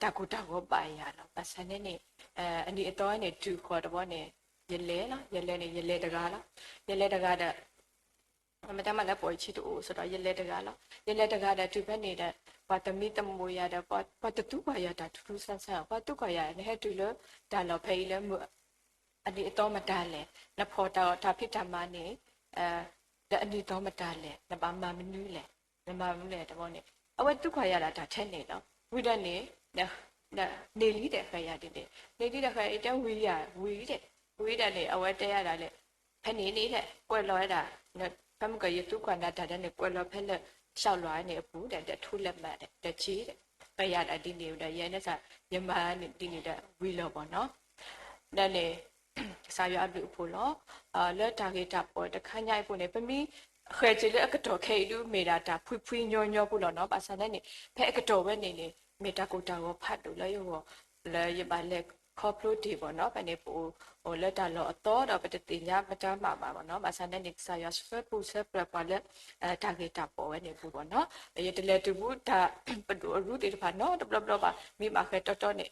တၢ်ကိၢ်တၢ်ဂီၤဘၣ်ယၤလီၤ. ဘၣ်ဆၣ်န့ၣ်န့ၣ် အနံၤအသီန့ၣ် တုၤဃီၤတဘျီန့ၣ် ယလဲၤလီၤ. ယလဲၤန့ၣ် ယလဲၤတဂၤလီၤ. ယလဲၤတဂၤဒီး မတၤမးလၢပိာ်အခံတအိၣ်စ့ၢ်ကီးဒီး ယလဲၤတဂၤလီၤ. ယလဲၤတဂၤဒီးတုၤဖဲန့ၣ်ဒီး ပှၤသမံသမိးယၤဒီး ပှၤတသူကွၢ်ယၤတၢ်ထူထူဆန်းဆန်း, ပှၤသူကွၢ်ယၤ နဟဲတုၤလၢတၢ်လီၢ်ဖဲအံၤလၢ အနံၤအသီမတၤလဲၣ်, နဖီၣ်တၢ်အီၣ်တၢ်ဖံးတၢ်မၤန့ၣ် ဒီးအနံၤအသီမတၤလဲၣ်, နဘၣ်မၤမနုၤလဲၣ်, နမၤမနုၤလဲၣ်တဘျီန့ၣ် အဝဲသူကွၢ်ယၤဒၣ်တၢ်ထဲန့ၣ်လီၤ. ဝံၤဒီးန့ၣ် န့ၢ်လံဒီးဃဲၤယၤဒ်န့ၣ်, န့ၢ်လံဒီးဃဲၤယၤတဲဝံၤယၤ, ဝံၤဒီးန့ၣ် အဝဲတဲယၤဒၣ်လဲာ် ဖဲန့ၣ်န့ၣ် ကွဲးလီၤဝဲဒၣ် ဖဲမုၢ်ကီၢ်ယသူကွၢ်နၤတၢ်ဒီးန့ၣ် ကွဲးလီၤဖဲလၢ လျှောက်လွှာန့ၣ်အပူၤဒီး ဒီးထူလၢမးဒီး ဒီးက့ၤဒီး ဃဲၤယၤဒၣ်ဒ်န့ၣ်ဒီး ယဲန့ၣ်စ့ၢ် ယမၤဒ်န့ၣ်ဒီးဝံၤလီၤ ပေါ့နော်. ဒီးန့ၣ် ကစၢ်ယွၤအဘျုးအဖှိၣ်လီၤ. လၢတၢ်ဂ့ၢ်တၢ်ပီၢ်တခါညါအံၤအပူၤန့ၣ် ပမ့ၢ်ဃဲၤက့ၤလၢအကတီၢ်ခဲအံၤဒုး မ့ၢ်ဒၣ်တၢ်ဖှံဖှံညီညီဖိလီၤနီၤ. ဘၣ်ဆၣ်န့ၣ်န့ၣ် ဖဲအကတီၢ်ဝဲန့ၣ်န့ၣ် မ့ၢ်တၢ်ကိၢ်တၢ်ဂီၤဖးဒိၣ်လၢယဂီၢ် လၢယဘၣ်လဲၤ ခီဖျိဒံးဘၣ်နီၤ, ဖဲန့ၣ်ပအိၣ်လၢတၢ်လီၢ်အသီဒီး ပတသ့ၣ်ညါမတၤမးဘၣ်ဘၣ်နီၤ. ဘၣ်ဆၣ်န့ၣ်န့ၣ် ကစၢ်ယွၤဆှၢပူၤဆှၢပျၢၤပှၤလၢ တၢ်ဂ့ၤတၢ်ပိာ်ဝဲန့ၣ်အပူၤဘၣ်နီၤ. ယတလဲၤတုၤဘူးတၢ်ပဒိၣ်အရူသ့ၣ်တဖၣ်နီတဘျီဘျီဘၣ်, မ့ၢ်ဘၣ်ဃဲၤတီတီန့ၣ်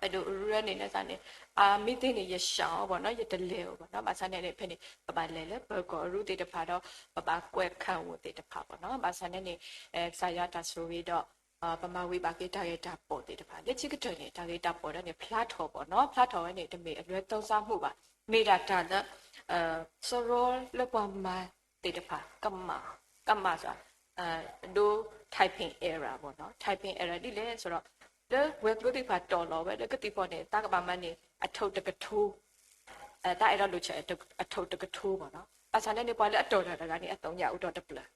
ပဒိၣ်အရူန့ၣ်န့ၣ်န့ၣ် အမ့ၢ်သ့န့ၣ် ယစံးအီၤဘၣ်နီၤ, ယတလဲၤအီၤဘၣ်နီၤ. ဘၣ်ဆၣ်န့ၣ်န့ၣ် ဖဲန့ၣ် ပဘၣ်လဲၤလၢပၢၤကီၢ်အရူသ့ၣ်တဖၣ်ဒီး ပဘၣ်ကွဲးခးအိၣ်သ့ၣ်တဖၣ်ဘၣ်နီၤ. ဘၣ်ဆၣ်န့ၣ်န့ၣ် ကစၢ်ယွၤတၢ်ဆိၣ်ဂ့ၤဒီး ပမၤဝံၤဘၣ်က့ၤတၢ်ဂ့ၤတၢ်ပိာ်သ့ၣ်တဖၣ် လၢခံကတၢၢ်န့ၣ် တၢ်ဂ့ၤတၢ်ပိာ်ဒီးန့ၣ် ဖျါထီၣ်ဘၣ်နီၤ. ဖျါထီၣ်ဝဲန့ၣ် တမ့ၢ်အလွဲသုံးစားမှုဘၣ်, မ့ၢ်ဒၣ်တၢ်လၢ စီရီလၢပှၤမၤသ့ၣ်တဖၣ် ကမၣ် ကမၣ်စ့ၢ် ဒိ typing error ဘၣ်နီၤ. Typing error ဒ်လဲၣ်ဆိုတော့ လၢဝဲၤကျိၤသ့ၣ်တဖၣ်တီၢ်လီၤဝဲလၢကသံၣ်ဖီန့ၣ် သးကဘၣ်မၤန့ၢ် အထုပ်တကထိ, သးအဲၣ်ဒိးလိာ်ဆဲး အထုပ်တကထိဘၣ်နီၤ. ဘၣ်ဆၣ်န့ၣ်န့ၣ် ပှၤလၢအတီၢ်တၢ်တဂၤန့ၣ် အသုညၣ်အိၣ်ဒီးတပျၢၢ်,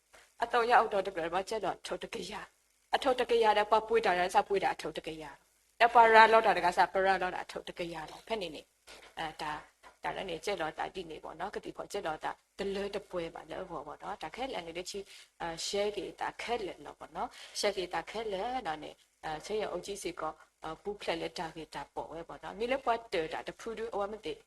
အသုညၣ်အိၣ်ဒီးတပျၢၢ် ပှၤကဲဒီးအထုပ်တကယၤ, အထုပ်တကယၤဒီး ပှၤပှ့ၤတၢ်တဂၤန့ၣ် စးပှ့ၤဒၣ်အထုပ်တကယၤလီၤ. ဒီးပှၤရၤလီၤတၢ်တဂၤစး ပရၤလီၤဒၣ်အထုပ်တကယၤလီၤ. ဖဲန့ၣ်န့ၣ် တၢ် တၢ်လၢန့ၣ် ကဲလီၤသးဒ်န့ၣ်ဘၣ်နီၤ, ကသံၣ်ဖီကဲလီၤသးတလၢတပှဲၤဘၣ်လၢအဂီၢ်ဘၣ်နီၤ. တၢ်ခဲလၢာ်န့ၣ်လၢခံ ရှဲက့ၤသးခဲလၢာ်လီၤဘၣ်နီၤ. ရှဲက့ၤသးခဲလၢာ်ဒီးန့ၣ် ဆဲယအိၣ်ကံစ့ၢ်ကီး ပူၤဖျဲးလၢတၢ်ဂ့ၤတၢ်ပိာ်ဝဲဘၣ်နီၤ. မ့ၢ်လၢပှၤတၢၢ်တၢ်တဖုဒု အဝဲမ့ၢ်သ့ၣ်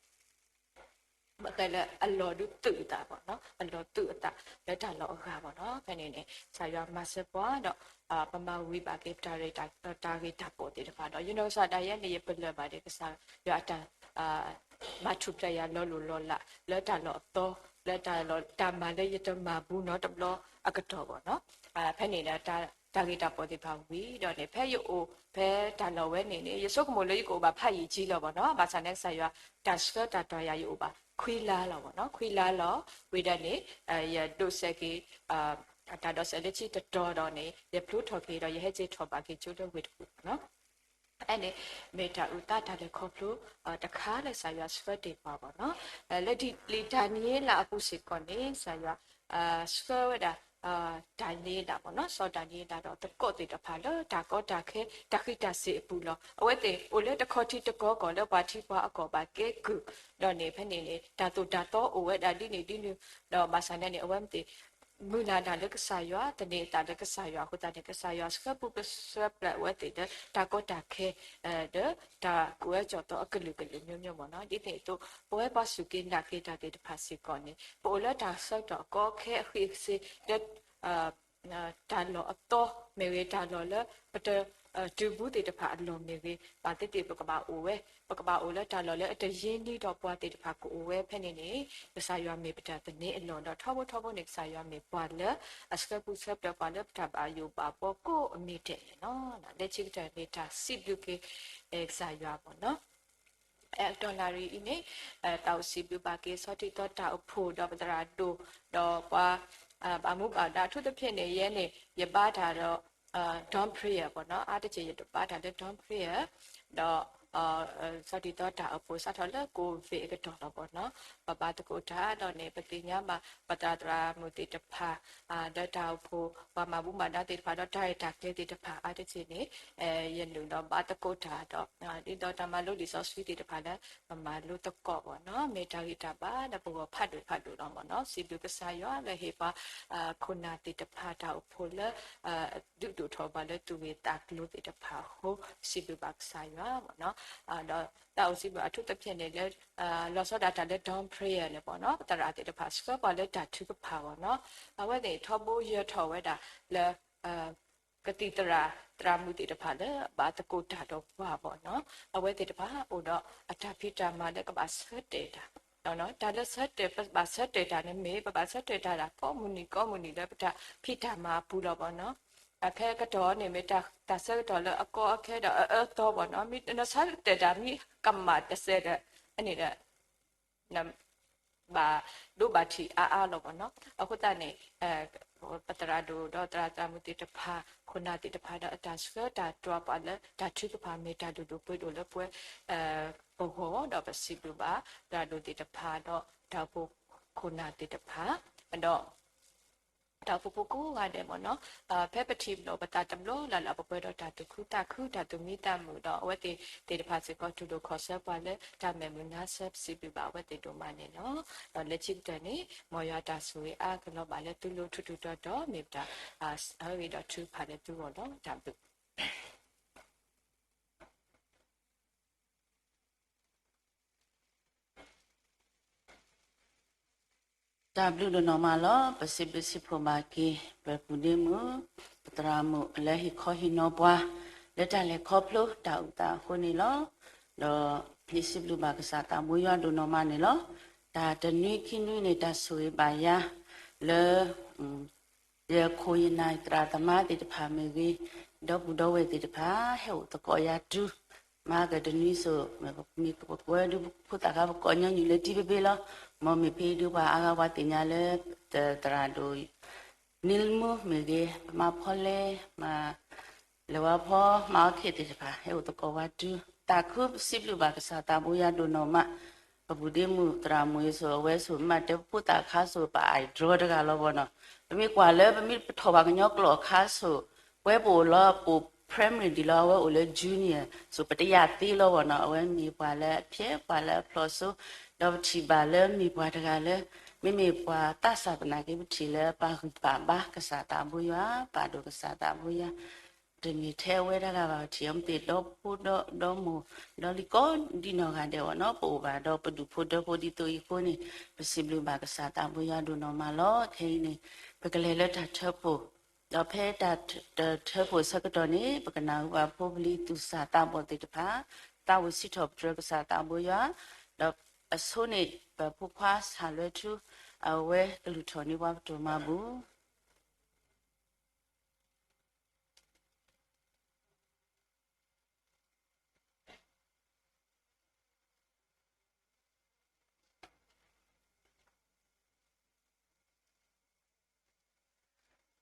ဘၣ်ဃးလၢအလီၢ်ဒုးသုးအသးဘၣ်နီၤ, အလီၢ်သုးအသးလၢတၢ်လီၢ်အဂၤဘၣ်နီၤ. ဖဲန့ၣ်န့ၣ် ကစၢ်ယွၤမၤစၢၤပှၤဒီး ပမၤဝံၤဘၣ်က့ၤ တၢ်ဂ့ၤတၢ်ပိာ်သ့ၣ်တဖၣ်ဒီး ယနီၢ်ကစၢ်ဒၣ်ယဲန့ၣ် ယပလၢၢ်ဘၣ်ဒ်ကစၢ်ယွၤအတၢ် မၤထူၣ်ဖျဲးယၤလီၤလိၢ်လီၤလး လၢတၢ်လီၢ်အသီ လၢတၢ်လီၢ်တၢ်မၤလၢယတမၤဘူးနီတဘျီ အကတီၢ်ဘၣ်နီၤ. ဖဲန့ၣ်ဒီး တၢ်ဂ့ၤတၢ်ပိာ်သ့ၣ်တဖၣ်ဝံၤဒီးန့ၣ် ဖဲယအိၣ်ဖဲတၢ်လီၢ်ဝဲန့ၣ်န့ၣ် ယဆိကမိၣ်လၢယကအိၣ်ဘၣ်ဖးယံာ်ကံလီၤဘၣ်နီၤ. ဘၣ်ဆၣ်န့ၣ် ကစၢ်ယွၤတၢ်ဆှၢတၢ်တွၤယၤ ယအိၣ်ဘၣ်ခွံလါလီၤဘၣ်နီၤ, ခွံလါလီၤ. ဝံၤဒီးန့ၣ် ယဒိးစဲးက့ၤ တၢ်ဒိးစဲးလၢခံတတီၤဒီးန့ၣ် ယဖျိထီၣ်က့ၤဒီး ယဟဲက့ၤထီၣ်ဘၣ်က့ၤကၠိလၢဝ့ၢ်တကူၣ်ဘၣ်နီၤ. ဖဲန့ၣ် မ့ၢ်တၢ်အုၣ်သးတၢ်လဲၤခီဖျိ တခါလၢကစၢ်ယွၤဆှၢတ့ၢ်ပှၤဘၣ်နီၤ. လၢဒ်လံာ်ဒၤနံးယ့လးအပူၤစ့ၢ်ကီးန့ၣ် ကစၢ်ယွၤ ဆှၢဝဲဒၣ် ဒၤနံးယ့လးဘၣ်နီၤ, စီၤဒၤနံးယ့လးဒီးသကိးသ့ၣ်တဖၣ်လၢတၢ်ကီတၢ်ခဲ တၢ်ဃံးတၢ်စ့ၤအပူၤလီၤ. အဝဲသ့ၣ်အိၣ်လၢတခီထံတကီကီၢ်လၢပှၤထံပှၤအကီၢ်ဘၣ်ကဲကုၢ်ဒီးန့ၣ် ဖဲန့ၣ်န့ၣ် တၢ်သိၣ်တၢ်သီအိၣ်ဝဲဒၣ်ဒ်န့ၣ်ဒ်န့ၣ် ဒီးဘၣ်ဆၣ်န့ၣ်န့ၣ် အဝဲသ့ၣ် မုၢ်လၢ်တၢ်လၢကစၢ်ယွၤ သန့ၤအသးလၢကစၢ်ယွၤအဃိသတးန့ၣ် ကစၢ်ယွၤဆှၢပူၤဆှၢပျၢၤအဝဲသ့ၣ်လၢတၢ်ကီတၢ်ခဲ ဒီးတၢ်ကူၣ်အၢကူၣ်သီအကလုာ်ကလုာ်မျိုးမျိုးဘၣ်နီၤ. ဒ်န့ၣ်အသိး ပဝဲပှၤစူၢ်က့ၤနာ်က့ၤတၢ်သ့ၣ်တဖၣ်စ့ၢ်ကီးန့ၣ် ပအိၣ်လၢတၢ်ဆၢကတီၢ်အကီအခဲအဃံးအစ့ၤလၢ တၢ်လီၢ်အသီမ့ၢ်ဂ့ၤ တၢ်လီၢ်လၢပတတုၤဘူးသ့ၣ်တဖၣ်အလီၢ်မ့ၢ်ဂ့ၤ ဘၣ်သ့ၣ်သ့ၣ်ပကဘၣ်အိၣ်ဝဲ ပကဘၣ်အိၣ်လၢတၢ်လီၢ်လၢအတယံာ်န့ၢ်ဒီးပှၤသ့ၣ်တဖၣ်ကအိၣ်ဝဲ ဖဲန့ၣ်န့ၣ် ကစၢ်ယွၤမ့ၢ်ပတၢ်သန့ၤအလီၢ်ဒီးထီဘိထီဘိန့ၣ် ကစၢ်ယွၤမ့ၢ်ပှၤလၢအဆှၢပူၤဆှၢပျၢၤပှၤလၢပတၢ်ဘၣ်ယိၣ်ဘၣ်ဘှီကိးအမံၤဒဲးန့ၣ်လီၤ. လၢခံကတၢၢ်မ့ၢ်တၢ်စံးဘျုးက့ၤ ကစၢ်ယွၤဘၣ်နီၤ. အဲ တနံၤအံၤအံၤန့ၣ် သးအိၣ်စံးဘျုးဘၣ်က့ၤ ဆီထံသီတၢ်အိၣ်ဖှိၣ်ဒီးပသရၣ်ဒိၣ် ဒီးပှၤ ဘၣ်မူဘၣ်ဒါ အထူးသဖြင့်န့ၣ် ယဲန့ၣ် ယဘါတၢ်ဒီး Dawn Prayer ဘၣ်နီၤ, အါတက့ၢ်ယတဘါတၢ်လၢ Dawn Prayer ဒီး ဆီထံသီတၢ်အိၣ်ဖှိၣ်စးထီၣ်လၢ COVID အကတီၢ်လီၤဘၣ်နီၤ, ပဘါသကိးတၢ်ဒီးန့ၣ် ပသ့ၣ်ညါဘၣ် ပသရၣ်သရၣ်မုၣ်သ့ၣ်တဖၣ် ဒီးတၢ်အိၣ်ဖှိၣ် ပှၤမၤဘူၣ်မၤဒါသ့ၣ်တဖၣ်ဒီးတၢ်ရဲၣ်တၢ်ကျဲၤသ့ၣ်တဖၣ် အါတက့ၢ်န့ၣ် ယနုာ်ဒီးဘါသကိးတၢ်ဒီး ဒ်သိးတၢ်မၤလိလံာ်စီဆှံသ့ၣ်တဖၣ်လၢ ပမၤလိသကိးဘၣ်နီၤ, မ့ၢ်တၢ်ဂံၢ်တၢ်ဘါလၢပဂီၢ်ဖးဒိၣ်ဖးဒိၣ်လီၤဘၣ်နီၤ. စံးဘျုးကစၢ်ယွၤလၢဟ့ၣ်ပှၤ ခိၣ်နၢ်သ့ၣ်တဖၣ် တၢ်အိၣ်ဖှိၣ်လၢ ဒုးဒိၣ်ထီၣ်ပှၤလၢသူၣ်ဂ့ၤသးကျိၤသ့ၣ်တဖၣ်အဃိ စံးဘျုးဘၣ်ကစၢ်ယွၤဘၣ်နီၤ. ဒီးသးအိၣ်စံးဘျုးအထူးသဖြင့်န့ၣ်လၢ လီၤဆီဒၣ်တၢ်လၢ Dawn Prayer န့ၣ်ဘၣ်နီၤ, ပသရၣ်သ့ၣ်တဖၣ်ဆှၢပှၤလၢတၢ်ထုကဖၣ်ဘၣ်နီၤ, အဝဲသ့ၣ်ထီဘိယၢၤထီၣ်ဝဲဒၣ်လၢ ကသံၣ်သရၣ် သရၣ်မုၣ်သ့ၣ်တဖၣ်လၢဘၣ်သကိးတၢ်ဒီးပှၤဘၣ်နီၤ, အဝဲသ့ၣ်တဖၣ်အိၣ်ဒီးအတၢ်ဖံးတၢ်မၤလၢကဘၣ်ဆၢတဲာ်တၢ်, တၢ်လၢဆၢတဲာ် ပဘၣ်ဆၢတဲာ်တၢ်န့ၣ်မ့ၢ် ပဘၣ်ဆၢတဲာ်တၢ်ဒၣ်ကိးမုၢ်နံၤကိးမုၢ်နံၤ လၢပတၢ်ဖံးတၢ်မၤအပူၤလီၤဘၣ်နီၤ. အခဲကတီၢ်န့ၣ်မ့ၢ်တၢ်ဆၢကတီၢ်လၢအကီအခဲဒီးအအၢအသီဘၣ်နီၤ, မ့ၢ်နဆၢတဲာ်တၢ်မ့ၢ်ကမၣ်တစဲးဒီး အန့ၣ်ဒီး ဘၣ်ဒိဘၣ်ထံးအါအါလီၤဘၣ်နီၤ. အဃိသတးန့ၣ် ပသရၣ်ဒိၣ်ဒီးသရၣ်သရၣ်မုၣ်သ့ၣ်တဖၣ် ခိၣ်နၢ်သ့ၣ်တဖၣ်ဒီးအတၢ်ဆှၢတၢ်တွၤပှၤလၢ တၢ်ထုကဖၣ်မ့ၢ်တၢ်လုၢ်ဒိၣ်ပှ့ၤဒိၣ်လၢပဝဲ ပဂီၢ်ဒီးပစံးဘျုးဘၣ် သရၣ်ဒိၣ်သ့ၣ်တဖၣ်ဒီးတၢ်အိၣ်ဖှိၣ်ခိၣ်နၢ်သ့ၣ်တဖၣ် ဒီး တၢ်အိၣ်ဖှိၣ်ဖိကိးဂၤဒဲးမ့ၢ်နီၤ, ဖဲပထံၣ်လိာ်ပသးတဘျီလၢ်လၢ် ပပှဲၤဒီးတၢ်သူၣ်ခုသးခု တၢ်သူၣ်မံသးမုာ်ဒီး အဝဲသ့ၣ်သ့ၣ်တဖၣ်စ့ၢ်ကီး တူၢ်လိာ်ခီၣ်ဆၢပှၤလၢတၢ်မဲာ်မုာ်နါဆၢ ပစံးဘျုးဘၣ်အဝဲသ့ၣ်ဒိၣ်မးန့ၣ်လီၤ. ဒီးလၢခံကတၢၢ်န့ၣ် မ်ယွၤတၢ်ဆိၣ်ဂ့ၤအါကလီၤဘၣ်လၢသုလိၤထူးထူးတီၤတီၤ မ့ၢ်ပတၢ်ဆၢဂ့ၤဒီးထုကဖၣ်လၢသုဂီၢ်လီၤ. တၢ်ဘျုး တၢ်ဘျုးဒိၣ်နီၢ်မးလီၤ. ပစံးဘျုးစံးဖှိၣ်ဘၣ်က့ၤ ပပုၢ်ဒ့မုၣ် ပသရၣ်မုၣ်လၢဟ့ၣ်ခီဟ့ၣ်နီၤပှၤ လၢတၢ်လဲၤခီဖျိတၢ်အုၣ်သးအဃိန့ၣ်လီၤ. ဒီးယစံးဘျုးဘၣ်ကစၢ်သးဘိယွၤဒိၣ်နီၢ်မးန့ၣ်လီၤ. တၢ်တနွံခံနွံန့ၣ် တၢ်ဆိၣ်ဂ့ၤဘၣ်ယၤ လၢ ယခိၣ်ယနၢ်သရၣ်သမါသ့ၣ်တဖၣ်မ့ၢ်ဂ့ၤ, ဒီပုၢ်ဒီဝဲၢ်သ့ၣ်တဖၣ် ဟဲအိၣ်သကိးယၤတုၤ မၤကတနွံစိၤ မ့ၢ်ပဝဲဒုးဖိသၣ်ခါပကိးညီနုၢ်လၢတံၤဘ့ၣ်ဘ့ၣ်လီၤ. မ်မ့ၢ်ဖဲအံၤဒုးပှၤအါဂၤပှၤသ့ၣ်ညါလၢ သရၣ်ဒိၣ် နံလမူမ့ၢ်ဂ့ၤ, ပမါဖီလဲ မၤ လဲၤဝါဖီ မၤအီၣ်ခ့သ့ၣ်တဖၣ် ဟဲအိၣ်သကိးဝဲတုၤ သးခုပစံးဘျုးဘၣ်ကစၢ်သးဘိယွၤဒိၣ်နီၢ်မး, ပပုၢ်ဒ့မုၣ်သရၣ်မုၣ်အံၤစိၤ အဝဲစိၤမးတဲပဖိသၣ်ခါစိၤ ပ idol တဂၤလီၤဘၣ်နီၤ. ပမ့ၢ်ကွၢ်လၢပမ့ၢ်ပထီၣ်ဘၣ်ကညီကျိာ်အခါစိၤ ဝဲပအိၣ်လီၤ ပအိၣ် primary ဒံးလီၤ အဝဲအိၣ်လၢ junior စိၤ ပတယာ်သ့လီၤဘၣ်နီၤ. အဝဲမ့ၢ်ပှၤလၢအဖျဲး ပှၤလၢအဖျိးစိ ဒီးပထံၣ်ဘၣ်လၢမ့ၢ်ပှၤတဂၤလၢ မ့မ့ၢ်ပှၤသးစၢ်သနာ်က့ ပထံၣ်လၢပာ်ဂံၢ်ပာ်ဘါကစၢ်သးဘိယွၤ ပာ်ဒိၣ်ကစၢ်သးဘိယွၤ တမ့ၢ်ထဲအဝဲတဂၤဘၣ် ပထံၣ်အီၤမ့ၢ်သ့ၣ်ဒီဖိဒီ ဒီမိၢ် ဒီလံၤကိးဒံနီၢ်ဂၤဒဲးဘၣ်နီၤ. ပအိၣ်ဘၣ်ဒီးပဒူၣ်ဖိဒီဖိဒ်သိးအံၤအဃိန့ၣ် ပစံးဘျုးဘၣ်ကစၢ်သးဘိယွၤဒိၣ်နီၢ်မးလီၤ. ခဲအံၤန့ၣ် ပကလဲၤလၢတၢ်ထၢဖှိၣ် ဒီးဖဲတၢ်ထၢဖှိၣ်ဆၢကတီၢ်န့ၣ် ပကနၢ်ဟူဘၣ်ဖိပလံၤသူၣ်စၢ်သးဘီၣ်သ့ၣ်တဖၣ် သးဝံၣ်စံးထီၣ်ပတြၢၤကစၢ်သးဘိယွၤ ဒီးအဆိန့ၣ် ပဖိခွါစၢ်လွဲထူ အဝဲကလုၢ်ထီၣ်န့ၢ်ပှၤပတၢ်မၤဘူၣ်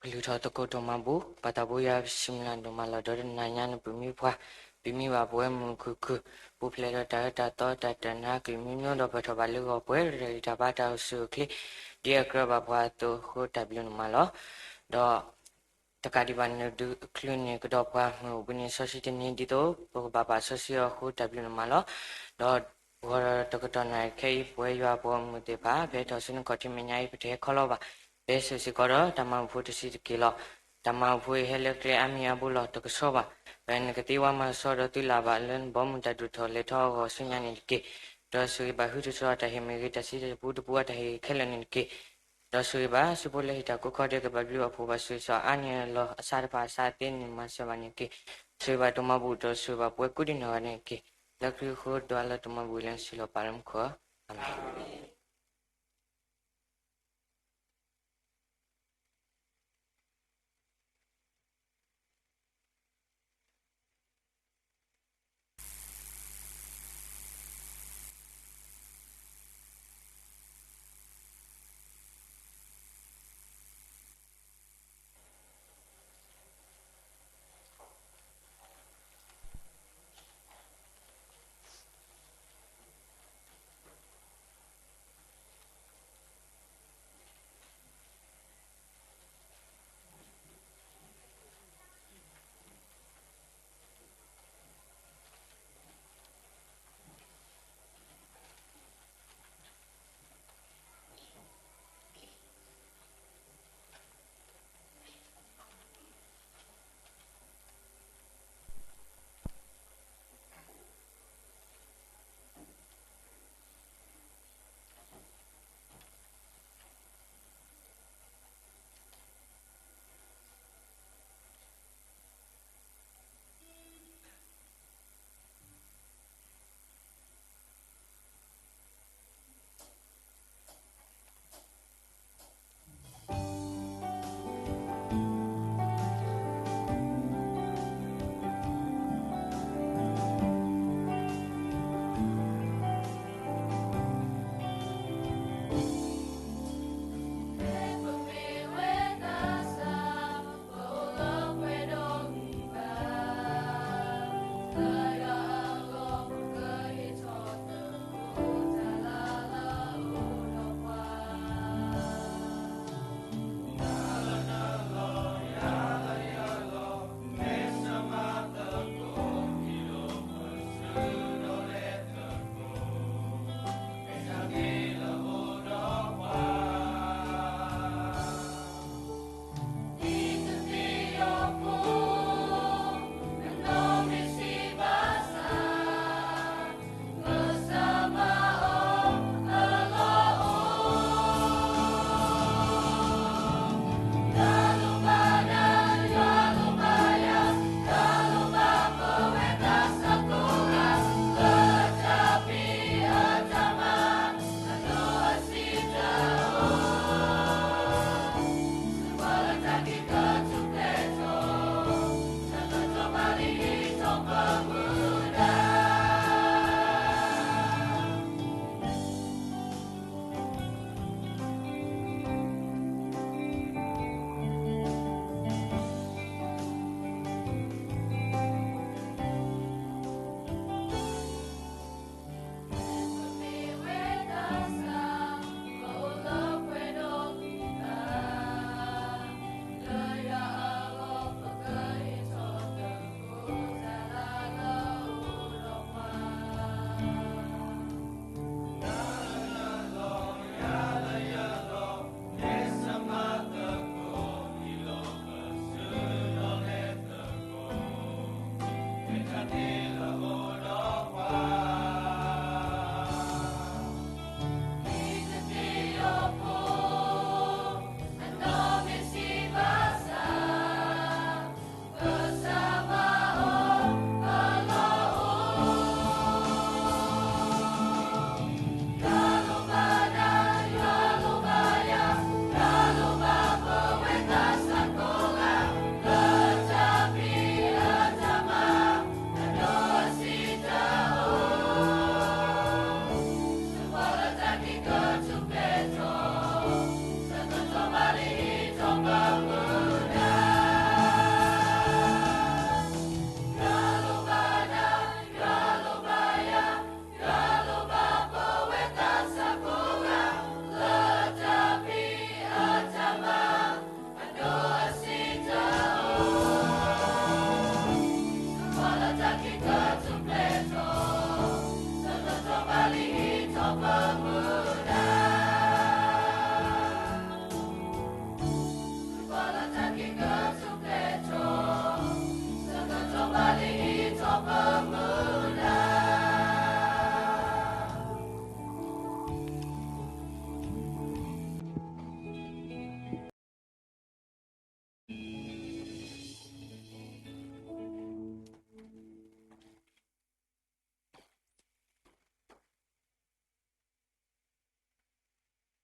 ကလုၢ်ထီၣ်သကိးတၢ်မၤဘူၣ် ပၢ်သးဘိယွၤပစံးဘျုးဒိၣ်မးလီၤ. ဒီးတနၤညါန့ၣ် ပမံပှၤ ပမံဘၣ်ပဝဲမုၢ်ခုၣ်ခုၣ် ပူၤဖျဲးဒီးတၢ်အၢတၢ်သီတၢ်တနါကလုာ်မံမံ ဒီးပထီၣ်ဘၣ်လၢဂီၤပှဲၤ တၢ်ဂံၢ်တၢ်ဘါတၢ်အိၣ်ဆူၣ်အိၣ်ချ့ ဒ်အကြၢးဘၣ်ပှၤအသိးအဃိ တၢ်ဘျုးဒိၣ်မးလီၤ. ဒီး တကးဒံးဘၣ်န့ၣ် ဒုးချုးန့ၢ်ကဒီးပှၤမုၢ်အိၣ်ဘှံးနံၤစီဆှံတနံၤ ဒ်သိးပကဘၣ်ပာ်စီဆှံအီၤအဃိ တၢ်ဘျုးဒိၣ်မးလီၤ. ဒီးဂီၤတကတီၢ်နၣ်ရံၣ်ခဲအံၤ ပဝဲယွၤပှၤမုၢ်သ့ၣ်တဖၣ် ဖဲထီၣ်ဆူနခီၣ်ထံးမဲာ်ညါအံၤ ပတဟဲခီလီၤဘၣ်. ပဟဲစိာ်စ့ၢ်ကီးဒီးတၢ်မၤဘူၣ်ဖိတဆံးတက့ၢ်လီၤ. တၢ်မၤဘူၣ်ဖိအံၤဟဲလၢကျဲအါမံၤအါဘိလီၤ တကဆှီဘၣ်. ပနကသ့ဝါမၤကဆှီဒီးသုလၢ်ဘၣ်လၢနဘီမုၢ်တၢ်ဒိၣ်ထီၣ်လဲၤထီၣ်အဂီၢ်ဆူညါန့ၣ်တက့ၢ်. ဒီးဆိၣ်ဂ့ၤဘၣ်ဟုတဆှီအတၢ်ဟ့ၣ်မ့ၢ်ဂ့ၤ တၢ်စံးတၢ်ပူတပူအတၢ်ဟ့ၣ်ဂ့ၤခဲလၢာ်န့ၣ်တက့ၢ်. ဒီးဆိၣ်ဂ့ၤဘၣ် ဆူဖိလၢဟ့ၣ်တၢ်ကိးခီဒဲး ကဘၣ်ဘျုးဘၣ်ဖှိၣ်ဘၣ်ဆိၣ်ဂ့ၤစီၤအါန့ၢ်အလီၢ်အဆါတဖၣ်အဆါသ့န့ၣ် မၤစၢၤဘၣ်န့ၣ်တက့ၢ်. ဆိၣ်ဂ့ၤဘၣ်တၢ်မၤဘူၣ်ဒီးဆိၣ်ဂ့ၤဘၣ်ပဝဲကိးဒံနီၢ်ဂၤဒဲးန့ၣ်တက့ၢ်. လၢခရံာ်အဃိ ဒိးအလၢတၢ်မၤဘူၣ်လၢနစုလီၢ်ပာ်လၢမူခိၣ်ဧၢ, အၤမ့ၣ်.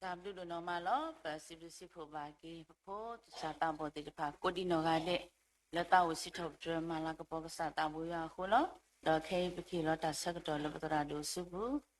တၢ်ဘျုးဒိၣ်နီၢ်မးလီၤ. ပစံးဘျုးစံးဖှိၣ်ဘၣ်က့ၤ ပဖိသးစၢ်သးဘီၣ်သ့ၣ်တဖၣ် ကိးဒံးနီၢ်ဂၤဒဲး လၢသးအိၣ်စံးထီၣ်ပတြၢၤမၤလၤကပီၤကစၢ်သးဘိယွၤအဃိလီၤ. ဒီးခဲအံၤပကဟ့ၣ်လီၤတၢ်ဆၢကတီၢ်လၢပသရၣ်ဒိၣ်အစုပူၤ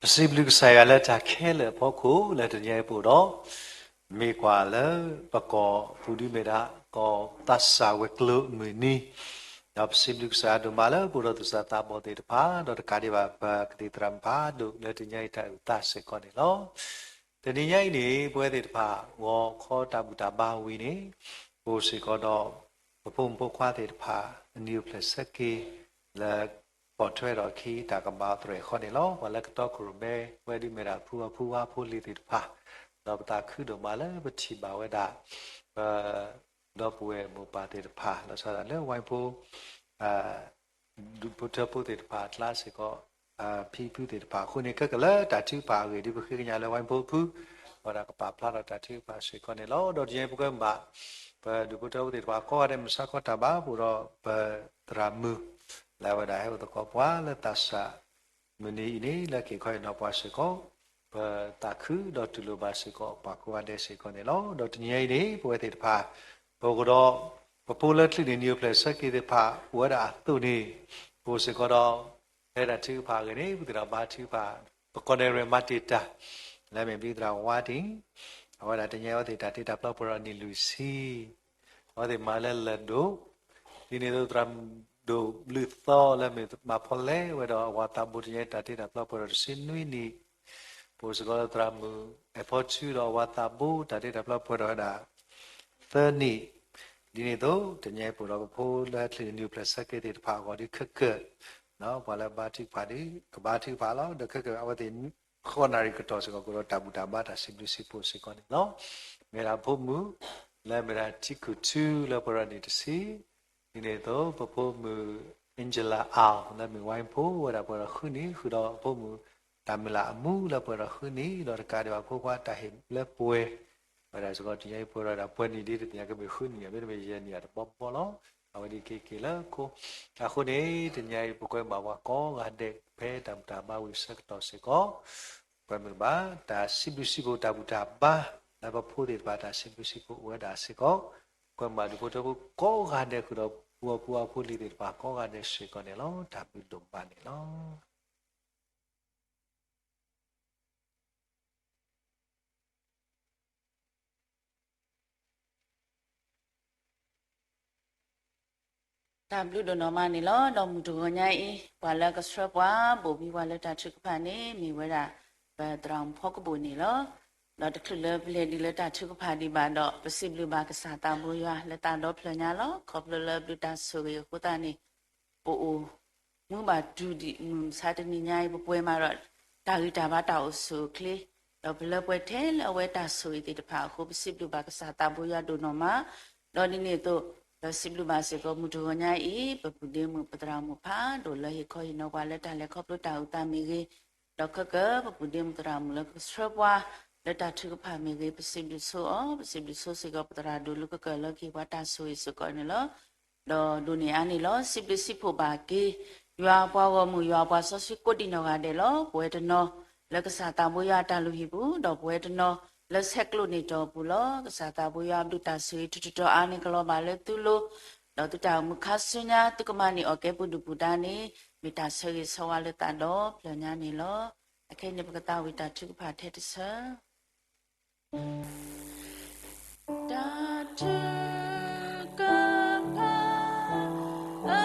ပစံးဘျုးကစၢ်ယွၤလၢတၢ်ခဲလၢာ်အဖီခိၣ် လၢတနံၤအံၤပအိၣ်ဒီး မ့ၢ်ကွၢ်လၢပကီၢ်ပူၤဒ်မ့ၢ်ဒၣ် ကီၢ်သးစၢ်ဝဲၤကျိၤအမုၢ်နံၤ, ဒီးပစံးဘျုးကစၢ်ယွၤဒိၣ်မးလၢပအိၣ်ဒီးသူၣ်စၢ်သးဘီၣ်သ့ၣ်တဖၣ် ဒီးတကးဒံးဘၣ်ပကသံၣ်သရၣ်မုၣ်ဖးဒိၣ်လၢတနံၤအံၤတၢ်အုၣ်သးစ့ၢ်ကီးန့ၣ်လီၤ. တနံၤညါအံၤန့ၣ် ပဝဲသ့ၣ်တဖၣ် ဂီၤခီတၢ်ဘူၣ်တၢ်ဘါဝံၤန့ၣ် ပအိၣ်စ့ၢ်ကီးဒီး ပဖိမုၣ်ဖိခွါသ့ၣ်တဖၣ် အနံၤအိၣ်ဖျဲၣ်ဆၢက့ၤ လၢ ပိာ်ထွဲဒီးခံတၢ်ကဘၣ်အသရဲၣ်ဃီန့ၣ်လီၤ. ပှၤလၢကတီခိၣ်ရိၣ်မဲ ပဝဲဒ်မ့ၢ်ဒၣ်ဖုအဖုဝါဖိလံၤသ့ၣ်တဖၣ်, ဒီးပသးခုဒိၣ်မးလၢပထံၣ်ဘၣ်ဝဲဒၣ် ပဒီပုၢ်ဝဲၢ်မိၢ်ပၢ်သ့ၣ်တဖၣ် လီၤဆီဒၣ်တၢ်လၢဝဲဖိ ဒူၣ်ဖိထၢဖိသ့ၣ်တဖၣ်အကျါစ့ၢ်ကီး ဖံဖုသ့ၣ်တဖၣ်အဃိန့ၣ် ခဲကလၢတၢ်ထုကဖၣ်အဂ့ၢ်ဒ်ပဃ့ကညးလၢဝဲဖိဖု အဝဲဒၣ်ကပာ်ဖျါထီၣ်တၢ်ထုကဖၣ်စ့ၢ်ကီးန့ၣ်လီၤ. ဒီးတနံၤအံၤပကမၣ် ပဒူၣ်ဖိထၢဖိသ့ၣ်တဖၣ်ကိးဂၤဒဲး မုၢ်ဆါခီတၢ်ဘါ ပအိၣ်ဒီးပသရၣ်မုၣ် လၢအဝဲဒၣ်ဟဲအိၣ်သကိးပှၤလၢသးစၢ်မုၢ်နံၤအံၤန့ၣ် လၢက့ၤခီအံၤနီၢ်ပှၤစ့ၢ်ကီး ပသးခုဒီးတူၢ်လိာ်ဘၣ်စ့ၢ်ကီးပှၤကိးဂၤဒဲးစ့ၢ်ကီးန့ၣ်လီၤ. ဒီးတနံၤအံၤန့ၣ် ပဝဲသ့ၣ်တဖၣ် ပအိၣ်ဒီး ပဖိလၢချံးန့ၣ် နံၤအိၣ်ဖျဲၣ်ဆၢက့ၤသ့ၣ်တဖၣ် အိၣ်ဝဲဒၣ်အသိးန့ၣ် ပအိၣ်စ့ၢ်ကီးဒီး ဖဲတၢ်ထုကဖၣ်အဂ့ၢ်န့ၣ် ပသ့ၣ်နီၣ်ဘါထုကဖၣ် ပကီၢ်နဲၣ်ရဲၣ်မၤတ့ၢ်တၢ် လၢအမ့ၢ်ဘံသရၣ်ဝါတံၢ် အဝဲဒၣ်တနံၤအံၤအဝဲသ့ၣ်တၢ်တ့တၢ်ဖျီပှဲၤဒီးနံၣ်လွံၢ်ဆံ အဝဲသ့ၣ်မၤလၢလၢၢ်ဒိၣ် ဒ်န့ၣ်အသိးသရၣ်ဒိၣ်ဘျုးသီလၢမ့ၢ်မၤဖီလဲၣ်ဝဲဒီးအဝၤသးဘိတနံၤအံၤတၢ်တ့တၢ်ဖျီပှဲၤဒီးတဆံနွံနံၣ် ပအိၣ်စ့ၢ်ကီးလၢသရၣ်မုၣ်အဲၣ်ဖီဆူဒီးအဝၤသးဘိ တၢ်တ့တၢ်ဖျီပှဲၤဒီးဝဲဒၣ် သၢနံၣ် ဒ်န့ၣ်အသိး တနံၤအံၤပအိၣ်ဒီးပဖိလၢချံးန့ၣ် နံၤအိၣ်ဖျဲၣ်ဆၢက့ၤသ့ၣ်တဖၣ်အဂီၢ်ဒ်ခဲကၢၣ် ပှၤလၢဘါထုကဖၣ်ဒ် ကဘါထုကဖၣ်လီၤ. ဒီးခဲကၢၣ်အဝဲသ့ၣ် ဃိးနၣ်ရံၣ်ကတီၢ်စ့ၢ်ကီး ကအိၣ်ဒီးတၢ်ဘူၣ်တၢ်ဘါတၢ်စံးဘျုးစံးဖှိၣ်စ့ၢ်ကီးန့ၣ်လီၤ. မ့ၢ်ဒၣ်ဖိမုၣ် လၢမ့ၢ်ဒၣ်ထံခုၣ်ထူလၢပှဲၤဒီးနံၣ်တဆံ ဒ်န့ၣ်အသိး ပဖိမုၣ် Angela Au လၢမ့ၢ်ဝဲဖိဝဲဒၣ်ပှဲၤဒီးဃုနံၣ် ဃုာ်ဒီးဖိမုၣ် တၢ်မုၢ်လၢ်အမူလၢပှဲၤဒီးဃုနံၣ် ဒီးတကးဒံးဘၣ်ဖိခွါတၢ်ဟ့ၣ်လၢပှဲၤ ဝဲဒၣ်စ့ၢ်ကီးတနံၤအံၤပှဲၤဒီးဒၣ်ပှဲၤနံၣ်ဒ်တသ့ၣ်ညါကမ့ၢ်ဃုနံၣ် မ့တမ့ၢ်ယဲၢ်နံၣ်အတဘီဘီလီၤ. အဝဲဒ်က့ၤက့ၤလၢခိ အဃိန့ၣ် တနံၤအံၤပကွဲမးပှၤကိးဂၤဒဲး ဖဲတၢ်ဘူၣ်တၢ်ဘါဝံၤအဆၢကတီၢ်စ့ၢ်ကီး ကွဲမုာ်ဘၣ် တၢ်စံးဘျုးစံးဖှိၣ်တၢ်ဘူၣ်တၢ်ဘါ လၢပဖိသ့ၣ်တဖၣ်တၢ်စံးဘျုးစံးဖှိၣ်အိၣ်ဝဲဒၣ်စ့ၢ်ကီး ကွဲမးဒူၣ်ဖိထၢဖိကိးဂၤဒဲးဃုာ်ဒီး ပူၤအဖိအဖိလံၤသ့ၣ်တဖၣ်ကိးဂၤဒဲးစ့ၢ်ကီးန့ၣ်လီၤ. တၢ်ဘျုးဒိၣ်မးန့ၣ်လီၤ. တၢ်ဘျုးဒိၣ်နီၢ်မးန့ၣ်လီၤ. ဒီးမုၢ်တဂီၤညါအံၤ ပှၤလၢကဆှၢပှၤ ဘိၣ်ဘံပှၤလၢတၢ်ထုကဖၣ်န့ၣ် မ့ၢ်ဝဲဒၣ် ပသရၣ်မုၣ်ဖီကဘိၣ်န့ၣ်လီၤ. ဒီးတချုးလၢပလဲၤဒံးလၢတၢ်ထုကဖၣ်ဒံးဘၣ်ဒီး ပစံးဘျုးဘၣ်ကစၢ်သးဘိယွၤလၢသးဒီဖျၢၣ်ညါလီၤ. ခီဖျိလၢဘျုးတၢ်ဆိၣ်ဂ့ၤအဃိသတးန့ၣ် ပအိၣ်မူဘၣ်တုၤဒံးမုၢ်မဆါတနံၤညါအံၤ ပပှဲၤမးဒီး တၢ်ဂံၢ်တၢ်ဘါတၢ်အိၣ်ဆူၣ်အိၣ်ချ့ ဒီးပလၢပှဲၤထဲလၢအဝဲတၢ်ဆိၣ်ဂ့ၤသ့ၣ်တဖၣ်အဃိ ပစံးဘျုးဘၣ်ကစၢ်သးဘိယွၤဒိၣ်နီၢ်မး, ဒီးဒ်န့ၣ်အသိး ပစံးဘျုးဘၣ်စ့ၢ်ကီးမုၢ်တဂီၤညါအံၤ ပပုၢ်ဒ့မုၣ်ပသရၣ်မုၣ်ဖးဒိၣ်လၢဟ့ၣ်ခီဟ့ၣ်နီၤပှၤလၢတၢ်လဲၤခီဖျိတၢ်အုၣ်သးမ့ၢ်ဂ့ၤ, ဒီးခဲကၢၣ် ပပုၢ်ဒ့မုၣ်သရၣ်မုၣ်လၢကဆှၢပှၤ လၢတၢ်ထုကဖၣ်မ့ၢ်ဂ့ၤ ပစံးဘျုးဆိအီၤ, ပစံးဘျုးဆိစ့ၢ်ကီးပသရၣ်ဒိၣ်လၢကကၢၣ်လၢကဟ့ၣ်ပှၤတၢ်ဆိၣ်ဂ့ၤစ့ၢ်ကီးန့ၣ်လီၤ. ဒီးဒိးန့ၢ်အါန့ၢ်လီၤ. စံးဘျုးစံးဖှိၣ်ဘၣ်က့ၤ ယွၤအပှၤဂီၢ်မုၢ် ယွၤအပှၤစီဆှံကိးဒံးနီၢ်ဂၤဒဲးလီၤ. ပဝဲတနီၤ လၢကစၢ်သးဘိယွၤအတၢ်လုၢ်ဟံၣ်ပူၤ, ဒီးပဝဲတနီၤ လၢဆဲးကျိးန့ၢ်တီၢ်ပူၤလီၤ. ကစၢ်သးဘိယွၤအဘျုးတၢ်ဆိၣ်ဂ့ၤ ထူးထူးတီၤတီၤအါန့ၢ်ကလီၤဘၣ်လၢသုလိၤ, ဒီးသုတၢ်အိၣ်မူခါဆူညါ သုကမၤန့ၢ်အီၣ်ကဲပူၤဒုၣ်ပူၤဒါန့ၣ် မ့ၢ်တၢ်ဆၢဂ့ၤဆၢဝါလၢသးဒီဖျၢၣ်ညါန့ၣ်လီၤ. အခဲအံၤန့ၣ် ပကသးဝံၣ်တၢ်ထုကဖၣ်ထဲတဆၢ တၢ်ထုကဖၣ် အ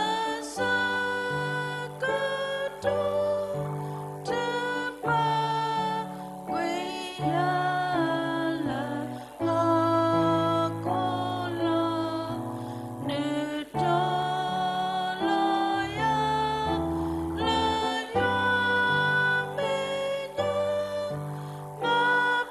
ဆၢကတီၢ် တဘၣ်ကွံာ်ယၤလၢ ဟီၣ်ခိၣ်လီၤ နုာ်တီၤလီၤယၤ လၢယွၤမဲာ်ညါ မၤ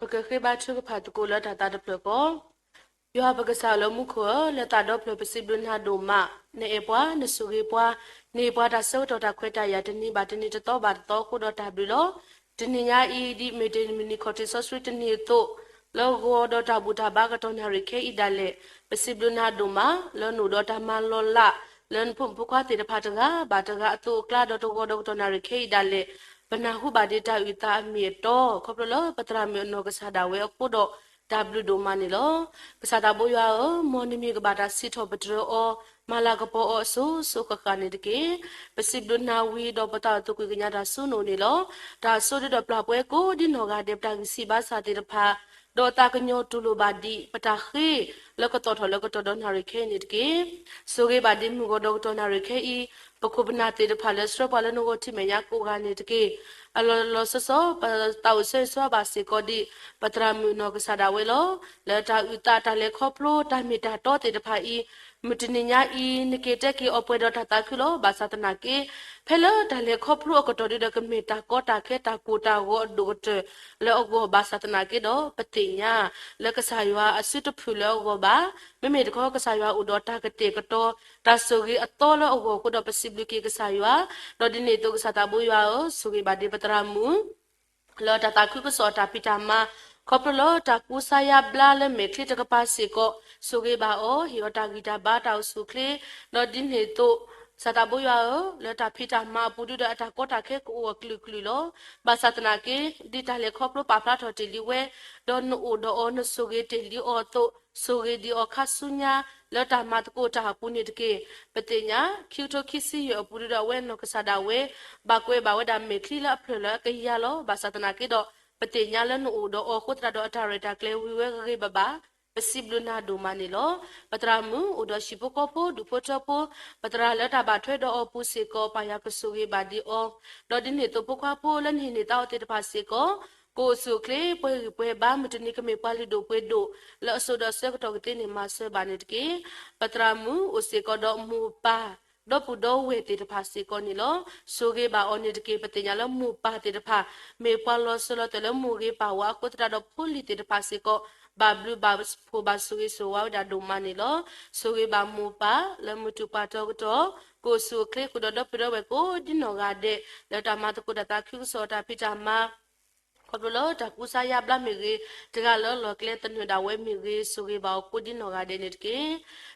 ပကဃ့ဘါထုကဖၣ်သကိးလၢတၢ်သးတဖျၢၣ်ဃီ, ယွၤပကစၢ်လၢမူခိၣ်ဧၢ, လၢသးဒီဖျၢၣ်ပစံးဘျုးနၤဒိၣ်မး, နအဲၣ်ပှၤ, နဆိၣ်ဂ့ၤပှၤ, နဟ့ၣ်ပှၤတၢ်ဆၢကတီၢ်တၢ်ခွဲးတၢ်ယာ်တနံၤဘၣ်တနံၤတသီဘၣ်တသီအဃိဒီးတၢ်ဘျုးလီၤ. တနံၤညါအံၤ ဒ်မ့ၢ်တနံၤခီၣ်ထံးစီဆှံတနံၤအသိး, လၢဂီၤဒီးတၢ်ဘူၣ်တၢ်ဘါကတီၢ်နၣ်ရံၣ်ခဲအံၤဒၣ်လဲာ်, ပစံးဘျုးနၤဒိၣ်မး, လၢနအိၣ်ဒီးတၢ်မၤလီၤလး, လၢနဖိမုၣ်ဖိခွါသ့ၣ်တဖၣ်တဂၤဘၣ်တဂၤအသိးအကျါဒီးတဂီၤဒီးကတီၢ်နၣ်ရံၣ်ခဲအံၤဒၣ်လဲာ်, ပနၢ်ဟူဘၣ်ဒံးတၢ်အုၣ်သးအမ့ၢ်အတီ, ခီဖျိလၢပသရၣ်မုၣ်အနီၢ်ကစၢ်ဒၣ်ဝဲအဃိဒီး, တၢ်ဘျုးဒိၣ်မးန့ၣ်လီၤ. ကစၢ်သးဘိယွၤဧၢ, မ်နမံၤကဘၣ်တၢ်စံးထီၣ်ပတြၢၤအီၤ, မၤလၤကပီၤအီၤအစိၤစိၤဃၣ်ဃၣ်န့ၣ်တက့ၢ်. ပစံးဘျုးနၤဝံၤဒီးပသးအိၣ်သကိးကညးတၢ်စိနအိၣ်န့ၣ်လီၤ. တၢ်စိဒ်ဒီးပျၢ်ပှဲၤကိးဒ်နီၢ်ဂၤဒဲး ပတၢ်ဂံၢ်စၢ်ဘါစၢ်သ့ၣ်တဖၣ်, ဒီးသးကညီၤတူၢ်လိာ်ဘၣ်ဒံး ပတၢ်ဃ့, လၢကသီၣ်ထီၣ်လၢကတီၢ်ဒီးနၣ်ရံၣ်ခဲအံၤန့ၣ်တက့ၢ်. ဆိၣ်ဂ့ၤဘၣ်ဒံးမုၢ်ဂီၤဒီးကတီၢ်နၣ်ရံၣ်ခဲအံၤ, ပခိၣ်ပနၢ်သ့ၣ်တဖၣ်လၢဆှၢပှၤလၢနဂီၢ်ထံမဲာ်ညါကိးဂၤန့ၣ်တက့ၢ်. အလီၤလီၤဆီဆီ ပသးအိၣ်ဆၢဂ့ၤဆၢဝါဘၣ်စ့ၢ်ကီးဒံး ပသရၣ်မုၣ်နီၢ်ကစၢ်ဒၣ်ဝဲလီၤ. လၢတၢ်အုၣ်သးတၢ်လဲၤခီဖျိတၢ်မ့ၢ်တၢ်တီသ့ၣ်တဖၣ်အံၤ, မုၢ်တနံၤညါအံၤ နက့ၤတဲက့ၤအီၤပှဲၤဒီးတၢ်သးခုလီၤ. ဘၣ်ဆၣ်သနာ်က့, ဖဲလၢတၢ်လဲၤခီဖျိအကတီၢ်ဒ်ဒီးကမ့ၢ်တၢ်ကီတၢ်ခဲတၢ်ကိၢ်တၢ်ဂီၤအဒိၣ်ကတၢၢ်လၢအဂီၢ်ဘၣ်ဆၣ်သနာ်က့ဒီး ပသ့ၣ်ညါ လၢကစၢ်ယွၤအစုတဖုၣ်လၢအဂီၢ်ဘၣ်. မ့မ့ၢ်တခီကစၢ်ယွၤအိၣ်ဒီးတၢ်ကတဲာ်ကတီၤ တၢ်ဆိၣ်ဂ့ၤအသီလၢအဂီၢ်အဃိဒီးပစံးဘျုးက့ၤကစၢ်ယွၤ, ဒီးဒ်န့ၣ်အသိးကစၢ်သးဘိယွၤဧၢ, ဆိၣ်ဂ့ၤဘၣ်ဒံးပသရၣ်မုၣ် လၢတၢ်သးခုကစီၣ်တၢ်ဖံးတၢ်မၤ, ခီဖျိလၢတၢ်ကူစါယါဘျါလၢမဲာ်ချံတကပၤစ့ၢ်ကီး, ဆိၣ်ဂ့ၤဘၣ်အီၤ, ဟ့ၣ်အီၤတၢ်ဂံၢ်တၢ်ဘါတၢ်အိၣ်ဆူၣ်အိၣ်ချ့, ဒီးဒ်န့ၣ်အသိး, ကစၢ်သးဘိယွၤဧၢ, လၢတၢ်ဖံးတၢ်မၤအပူၤဒ်ဒီးအတၢ်ကီတၢ်ခဲကအိၣ်အကလုာ်ကလုာ်လီၤ. ဘၣ်ဆၣ်သနာ်က့, ဒ်တၢ်လဲၤခီဖျိပာ်ဖျါထီၣ်တ့ၢ်လံဝဲ, ဒီးနအိၣ်ဒီးအီၤနဆိၣ်ဂ့ၤတ့ၢ်လံအီၤအသိး, ဆိၣ်ဂ့ၤဒံးအီၤခါဆူညါ, လၢတၢ်မၤသကိးတၢ်အပူၤန့ၣ်တက့ၢ်. ပသ့ၣ်ညါ, ခံကထိခံဆံယဲၢ်အပူၤဒ်ဒီးအဝဲနီၢ်ကစၢ်ဒၣ်ဝဲ ဘၣ်ကွဲးဘၣ်ဝဲဒၣ်မဲာ်ချံလၢအဖျၢၣ်လၢအကယၤလီၤ. ဘၣ်ဆၣ်သနာ်က့ဒီး, ပသ့ၣ်ညါလၢနအိၣ်ဒီးအီၤအဃိသတးဒီးအတၢ်ရဲၣ်တၢ်ကျဲၤဝံၤဝဲဂ့ၤဂ့ၤဘၣ်ဘၣ်, ပစံးဘျုးနၤဒိၣ်မးန့ၣ်လီၤ. ပသရၣ်မုၣ်အိၣ်ဒီးဟံၣ်ဖိဃီဖိဒူၣ်ဖိထၢဖိ, ပသရၣ်လၢတၢ်ဘၣ်ထွဲဒီးအီၤပူၤစ့ၢ်ကီး ပၢ်ယွၤကဆိၣ်ဂ့ၤဘၣ်ဒံးအီၤ, ဒီးဒ်န့ၣ်အသိးဖိခွါဖိလၢနဟံးန့ၢ်သါအီၤသ့ၣ်တဖၣ်စ့ၢ်ကီး, ကအိၣ်ဆူၣ်အိၣ်ချ့ ပှဲၤဂံၢ်ပှဲၤဘါ မုၢ်တနံၤကမ့ၢ်ပှၤလုၢ်ဒိၣ်ပှ့ၤဒိၣ် လၢအစိၤဒီးဆၢကတီၢ်ကသ့န့ၣ်မၤစၢၤဘၣ်န့ၣ်တက့ၢ်. ပသရၣ်မုၣ်အိၣ်စ့ၢ်ကီးဒီးမိၢ်ပၢ် ဒီပုၢ်ဒီဝဲၢ်သ့ၣ်တဖၣ်စ့ၢ်ကီးန့ၣ်လီၤ. ဆိၣ်ဂ့ၤဘၣ်အီၤန့ၣ်တက့ၢ်. ပသ့ၣ်ညါလၢမိၢ်ပၢ်သ့ၣ်တဖၣ် မ့ၢ်ပှၤလီၤစၢၤလီၤသွဲၣ်လၢမိၢ်ဂ့ၤပၢ်ဝါအဃိသတးဒီးဖိလံၤသ့ၣ်တဖၣ်စ့ၢ်ကီး ဘၣ်ဘျုးဘၣ်ဖှိၣ်ဘၣ်ဆိၣ်ဂ့ၤဆိၣ်ဝါဝဲဒၣ်ဒိၣ်မးန့ၣ်လီၤ. ဆိၣ်ဂ့ၤဘၣ်မိၢ်ပၢ်လၢမုၢ်တူာ်ပှၢ်တီၤကတီၢ်, ကအိၣ်ဆူၣ်အိၣ်ချ့ဃုာ်ဒီးဒီပုၢ်ဒီဝဲၢ်ကိးဒ်နီၢ်ဂၤဒဲး လၢတၢ်မၤသကိးတၢ်သးခုကစီၣ်တၢ်ဖံးတၢ်မၤ ခီဖျိလၢတၢ်ကူစါယါဘျါမ့ၢ်ဂ့ၤ, တဂၤလၢလီၢ်ကျဲသနၢၣ်ဒၣ်ဝဲမ့ၢ်ဂ့ၤ, ဆိၣ်ဂ့ၤဘၣ်အီၤကိးဒ်နီၢ်ဂၤဒဲးန့ၣ်တက့ၢ်.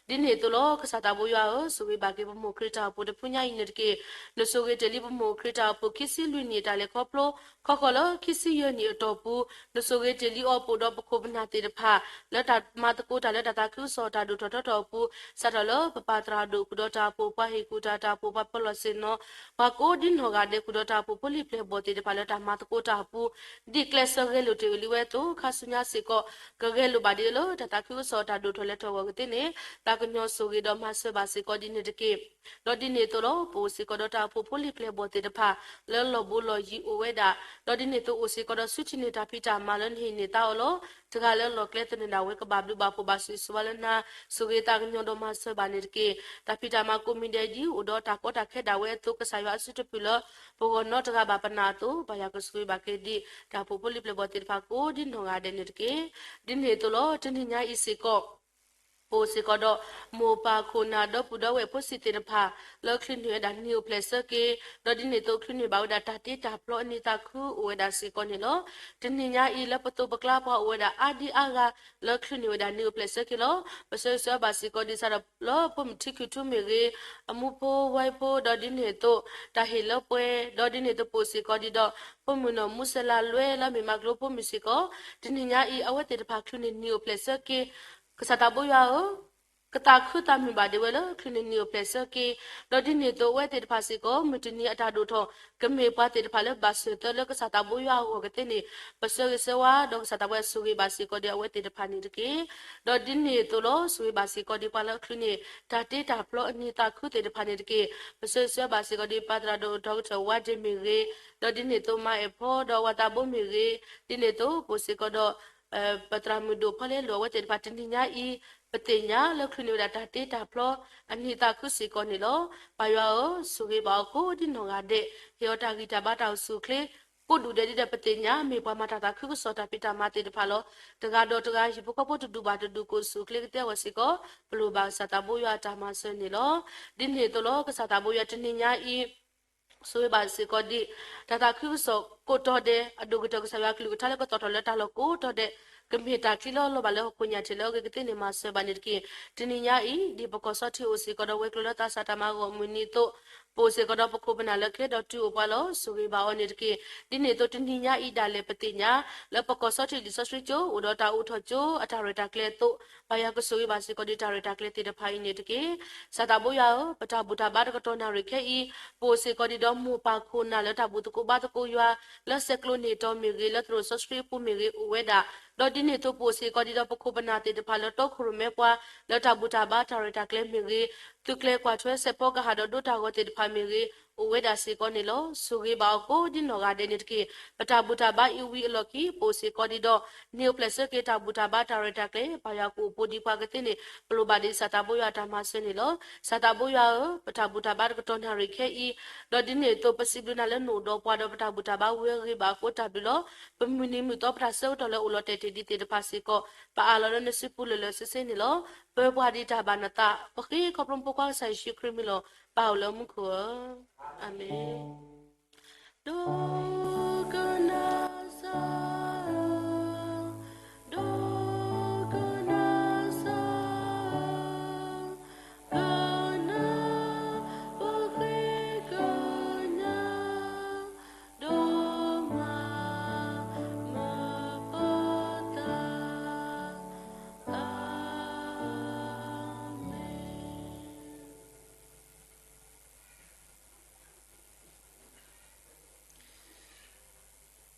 ဒ်န့ၣ်အသိးလီၤ. ကစၢ်သးဘိယွၤဧၢ, ဆိၣ်ဂ့ၤဘၣ်က့ၤပမိၢ်ခရံာ်တၢ်အိၣ်ဖှိၣ်တဖုညါအံၤန့ၣ်တက့ၢ်. နဆိၣ်ဂ့ၤတ့ၢ်လံပမိၢ်ခရံာ်တၢ်အိၣ်ဖှိၣ်ခံဆံလွံၢ်နံၣ်အတၢ်လဲၤခီဖျိ, ခီဃီၤလၢခံဆံယဲၢ်နံၣ်အတီၢ်ပူၤ, နဆိၣ်ဂ့ၤတ့ၢ်လံအီၤပအိၣ်ဒီးပခိၣ်ပနၢ်သ့ၣ်တဖၣ် လၢတၢ်မၤသကိးတၢ်လၢတၢ်သးခုကစီၣ်တၢ်ဒိၣ်ထီၣ်ထီထီၣ်အပူၤ, စးထီၣ်လၢပပၢ်သရၣ်ဒိၣ် ဃုာ်ဒီးတၢ်အိၣ်ဖှိၣ်ပှၤဟ့ၣ်ကူၣ်တၢ် တၢ်အိၣ်ဖှိၣ်ပှၤပၢၤလီၢ်ဆ့ၣ်နီၤ, ပှၤကိးဒ်နီၢ်ဂၤဒဲး ဃုာ်ဒီးတၢ်အိၣ်ဖှိၣ်ဖိလံၤပျဲၢ်ဘီၣ်သ့ၣ်တဖၣ်လၢတၢ်မၤသကိးတၢ်အပူၤ, ဒ်ကျဲးစၢးဂဲၤလိာ်တ့ၢ်ဝဲလံဝဲအသိး, ခါဆူညါစ့ၢ်ကီး ကဂဲၤလိာ်ဘၣ်ဒံးလၢတၢ်သးခုကစီၣ်တၢ်ဒိၣ်ထီၣ်လဲၤထီၣ်အဂီၢ်ကသ့န့ၣ်, သးကညီၤဆိၣ်ဂ့ၤဒီးမၤစၢၤဘၣ်စ့ၢ်ကီးဒ်န့ၣ်တက့ၢ်. ဒီးဒ်န့ၣ်အသိးလီၤ. ပအိၣ်စ့ၢ်ကီးဒီးတၢ်အိၣ်ဖှိၣ်ဖိလံၤပျဲၢ်ဘီၣ်သ့ၣ်တဖၣ် လၢလီၢ်ဘူးလီၢ်ယံၤအိၣ်ဝဲဒၣ်, ဒီးဒ်န့ၣ်အသိးအိၣ်စ့ၢ်ကီးဒီးဆူထံၣ်န့ၢ်တၢ်ဖံးတၢ်မၤလၢနဟ့ၣ်န့ၢ်သါအီၤလီၤ. တဂၤလၢလီၢ်ကျဲသနၢၣ်ဒၣ်ဝဲကဘၣ်ဘျုးဘၣ်ဖှိၣ်ဘၣ်ဆိၣ်ဂ့ၤဆိၣ်ဝါလၢနၤ, ဆိၣ်ဂ့ၤသးကညီၤဒီးမၤစၢၤဘၣ်န့ၣ်တက့ၢ်. တၢ်ဖံးတၢ်မၤကိးမံၤဒဲးဒ်အိၣ်ဒီးတၢ်ကီတၢ်ခဲဒၣ်ဝဲအသိး ကစၢ်ယွၤအစုတဖုၣ်လၢ ပဂီၢ်နီတဂၤဘၣ်ပနာ်အသိး, ပၢ်ယွၤကဆိၣ်ဂ့ၤဘၣ်က့ၤဒံး တၢ်အိၣ်ဖှိၣ်ဖိလံၤပျဲၢ်ဘီၣ်သ့ၣ်တဖၣ်ကိးဒ်နီၢ်ဂၤဒဲးန့ၣ်တက့ၢ်. ဒ်န့ၣ်အသိးလီၤ. တနံၤညါအံၤစ့ၢ်ကီး ပအိၣ်စ့ၢ်ကီးဒီး မိၢ်ပၢ်ခိၣ်နၢ်ဒီပုၢ်ဒီဝဲၢ်ဖိဆံးသ့ၣ်တဖၣ် လၢချုးန့ၢ်ဝဲဒၣ်နံၤအိၣ်ဖျဲၣ်ဆၢက့ၤ, ဒီးဒ်န့ၣ်အသိးချုးန့ၢ်ဘၣ်ဝဲဒၣ်တၢ်တ့တၢ်ဖျီအနံၤသးခုအိၣ်ဝဲဒၣ်စ့ၢ်ကီးန့ၣ်လီၤ. တနံၤညါအံၤလၢပသိးပကျါပှၤအိၣ်ဝဲဒၣ်အါဒံအါဂၤ လၢချုးန့ၢ်ဝဲဒၣ်နံၤအိၣ်ဖျဲၣ်ဆၢက့ၤလီၤ. ပဆၢဂ့ၤဆၢဝါဘၣ်စ့ၢ်ကီးဒ်စးဒီးလၢဖိမုၣ်ထံခုၣ်ထူမ့ၢ်ဂ့ၤ, အမူဖိဝဲဖိ ဒီးဒ်န့ၣ်အသိး တၢ်ဟ့ၣ်လၢပှဲၤ, ဒီးဒ်န့ၣ်အသိးပအိၣ်စ့ၢ်ကီးဒံးဒီး ဖိမုၣ်နီၢ်မူစဲလးလွဲလၢအမ့ၢ်မၤကျိၤဖိမုၣ်စ့ၢ်ကီး, တနံၤညါအံၤ အဝဲသ့ၣ်တဖၣ်ချုးန့ၢ်နံၤအိၣ်ဖျဲၣ်ဆၢက့ၤ ကစၢ်သးဘိယွၤဧၢ, ကသးခုသးမုာ်ဘၣ်ဒံးဝဲလၢချုးန့ၢ်နံၤအိၣ်ဖျဲၣ်ဆၢက့ၤ, ဒီးဒ်န့ၣ်အသိးအဝဲသ့ၣ်တဖၣ်စ့ၢ်ကီး မုၢ်တနံၤအတၢ်ဒိၣ်ထီၣ် ကမ့ၢ်ပှၤသ့ၣ်တဖၣ်လၢဘၣ်စၢၤသၢလၢကစၢ်သးဘိယွၤအဂီၢ်ကသ့န့ၣ်, ပဆၢဂ့ၤဆၢဝါဒီးကစၢ်သးဘိယွၤဆိၣ်ဂ့ၤဘၣ်စ့ၢ်ကီးဒံးအဝဲသ့ၣ်တဖၣ်န့ၣ်တက့ၢ်. ဒီးဒ်န့ၣ်အသိးလီၤ. ဆိၣ်ဂ့ၤဘၣ်စ့ၢ်ကီးဒံးပှၤလၢချုးန့ၢ် တၢ်တ့တၢ်ဖျီအနံၤသးခုသ့ၣ်တဖၣ်န့ၣ်တက့ၢ်. ပဆၢဂ့ၤဆၢဝါဘၣ်စ့ၢ်ကီးဒံး ပၢ်သရၣ်ဒိၣ်ဒီကထၢၣ်ဝါဒ့ၣ်မ့ၢ်ဂ့ၤ, ဒီးဒ်န့ၣ်အသိးမၤအဲၣ်ဖီ ဒီးဝၤသးဘိမ့ၢ်ဂ့ၤ, ဒ်န့ၣ်အသိးပအိၣ်စ့ၢ်ကီးဒီး ပသရၣ်မုၣ်ဒိၣ်ဖီလဲလိာ်အဝဲသ့ၣ်တဖၣ်တနံၤညါအံၤ, ပသ့ၣ်ညါလၢချုးန့ၢ်ဝဲဒၣ်တၢ်တ့တၢ်ဖျီ အနံၤသးခုစ့ၢ်ကီးန့ၣ်လီၤ. ပၢ်ယွၤဧၢ, ဆိၣ်ဂ့ၤဘၣ်အီၤကိးဒ်နီၢ်ဂၤဒဲး, ဟ့ၣ်အီၤတၢ်ဂံၢ်တၢ်ဘါတၢ်အိၣ်ဆူၣ်အိၣ်ချ့ ကိးဒူၣ်ဒဲးဒ်ဒီးပသ့ၣ်ညါ မ့ၢ်ပှၤမၤတၢ်သးခုကစီၣ်တၢ်ဖံးတၢ်မၤသ့ၣ်တဖၣ်လီၤ. တဂၤဒီးတဂၤ ဟံၣ်ဖိဃီဖိတဒူၣ်ဘၣ်တဒူၣ် ကိးဆူၣ်ချ့ကသ့အဂီၢ်စ့ၢ်ကီး ပလိၣ်ဘၣ်ကစၢ်သးဘိယွၤအတၢ်မၤစၢၤန့ၣ်လီၤ. ဒ်န့ၣ်အသိးလီၤ ကစၢ်သးဘိယွၤတနံၤညါအံၤ ဆိၣ်ဂ့ၤဘၣ်စ့ၢ်ကီးဒံး တၢ်သးခုကစီၣ်ကိးတီၤဒဲး အဒိၣ်ကတၢၢ်ကစၢ်ယွၤအကလုၢ်ကထါလၢကသီၣ်ထီၣ်လၢတၢ်လီၢ်ကိးတီၤဒဲး ကမ့ၢ်တၢ်ချံလၢအလီၤဘၣ်လၢဟီၣ်ခိၣ်ညၣ်ထံးလၢအဂ့ၤကသ့န့ၣ် မၤစၢၤဘၣ်န့ၣ်တက့ၢ်. တနံၤညါအံၤ ဒ်ပကီၢ်စီထံးအိၣ်စ့ၢ်ကီးဒီးဝဲၤကျိၤလၢသးစၢ်တၢ်မၤဂီၢ်မုၢ်နံၤအသိး ပအိၣ်စ့ၢ်ကီးဒီးပခိၣ်ပနၢ်လၢကျဲဒီးတုၤအိၣ်ပှၤလီၤ. ဆိၣ်ဂ့ၤဘၣ်အီၤန့ၣ်တက့ၢ်. ဒ်န့ၣ်အသိးတနံၤညါအံၤဒၣ်လဲာ်ပသ့ၣ်ညါ လၢပကီၢ်စီထံးလံာ်စီဆှံကၠိ အိၣ်ဒီးတၢ်အိးထီၣ်ကၠိအတၢ်ရဲၣ်တၢ်ကျဲၤအသိး ပၢ်ယွၤကဆိၣ်ဂ့ၤဘၣ်စ့ၢ်ကီးဒံးတၢ်ရဲၣ်တၢ်ကျဲၤသ့ၣ်တဖၣ်အံၤန့ၣ်တက့ၢ်. ကစၢ်သးဘိယွၤဧၢ, ပတၢ်ဘူၣ်တၢ်ဘါတကတီၢ်နၣ်ရံၣ်ခဲအံၤ ပအိၣ်စ့ၢ်ကီးဒံးဒီးမိၢ်ပၢ်ခိၣ်နၢ်လၢတၢ်ဘူၣ်သကိးဘါသကိးယွၤ လၢဆဲးကျိးန့ၢ်တီၤမ့ၢ်ဂ့ၤ, လၢသရိာ်စီဆှံအပူၤမ့ၢ်ဂ့ၤ အိၣ်ဝဲဒၣ်, ဒီးဒ်န့ၣ်အသိးပအိၣ်စ့ၢ်ကီးဒံးဒီးပခိၣ်ပနၢ်သ့ၣ်တဖၣ်လၢတီခိၣ်ရိၣ်မဲပှၤ လၢတၢ်ဘူၣ်တၢ်ဘါတၢ်ရဲၣ်တၢ်ကျဲၤမ့ၢ်ဂ့ၤ, သုးကျဲၤကွၢ်ထွဲစဲးဖီကဟၣ်ဒီးဒိတၢ်ဂီၤသ့ၣ်တဖၣ်မ့ၢ်ဂ့ၤ အိၣ်ဝဲဒၣ်စ့ၢ်ကီးန့ၣ်လီၤ. ဆိၣ်ဂ့ၤဘၣ်အီၤကိးဒ်နီၢ်ဂၤဒဲးန့ၣ်တက့ၢ်. ပတၢ်ဘူၣ်တၢ်ဘါအံၤဝံၤအလီၢ်ခံ ပအိၣ်စ့ၢ်ကီးဒံးဒီး န့ၢ်အိၣ်ဖျဲၣ်ဆၢက့ၤတၢ်ဘူၣ်တၢ်ဘါတၢ်ရဲၣ်တၢ်ကျဲၤ ပၢ်ယွၤကအိၣ်ပိာ်ဒံးပှၤကသ့န့ၣ် ပလိၣ်ဘၣ်ဒံးကစၢ်သးဘိယွၤအတၢ်မၤစၢၤန့ၣ်လီၤ. ကစၢ်သးဘိယွၤဧၢ, ပတၢ်ဘူၣ်တၢ်ဘါတကတီၢ်နၣ်ရံၣ်ခဲအံၤ, ဒီးဒ်န့ၣ်အသိးပစံးဘျုးနၤလၢနအိၣ်ဒီးပှၤဒီးပတၢ်ဘူၣ်တၢ်ဘါဝံၤအဂ့ၢ်ဘၣ်အဃိတၢ်ဘျုးလီၤ. ပမုၢ်နံၤမုၢ်သီပတၢ်ဆၢကတီၢ်လၢအိၣ်လီၤတဲာ်တ့ၢ်ဒံးသ့ၣ်တဖၣ်စ့ၢ်ကီး ပအၢၣ်လီၤလၢနစုပူၤလၢာ်လၢာ်ဆ့ဆ့န့ၣ်လီၤ. ပၢပှၤဒံးတၢ်ဘၣ်နသး, ပဃ့ခီဖျိနဖိခွါကစၢ်ယ့ၣ်ၡူးခရံာ်မံၤလီၤ. ပၢ်အိၣ်လၢမူခိၣ်ဧၢ, အၤမ့ၣ်. ဒိကနၣ်စၢ်, ဒိကနၣ်စၢ်, ကနၣ် ပဃ့ကညး, ဒီးမၤမုာ်ပသး, အၤမ့ၣ်.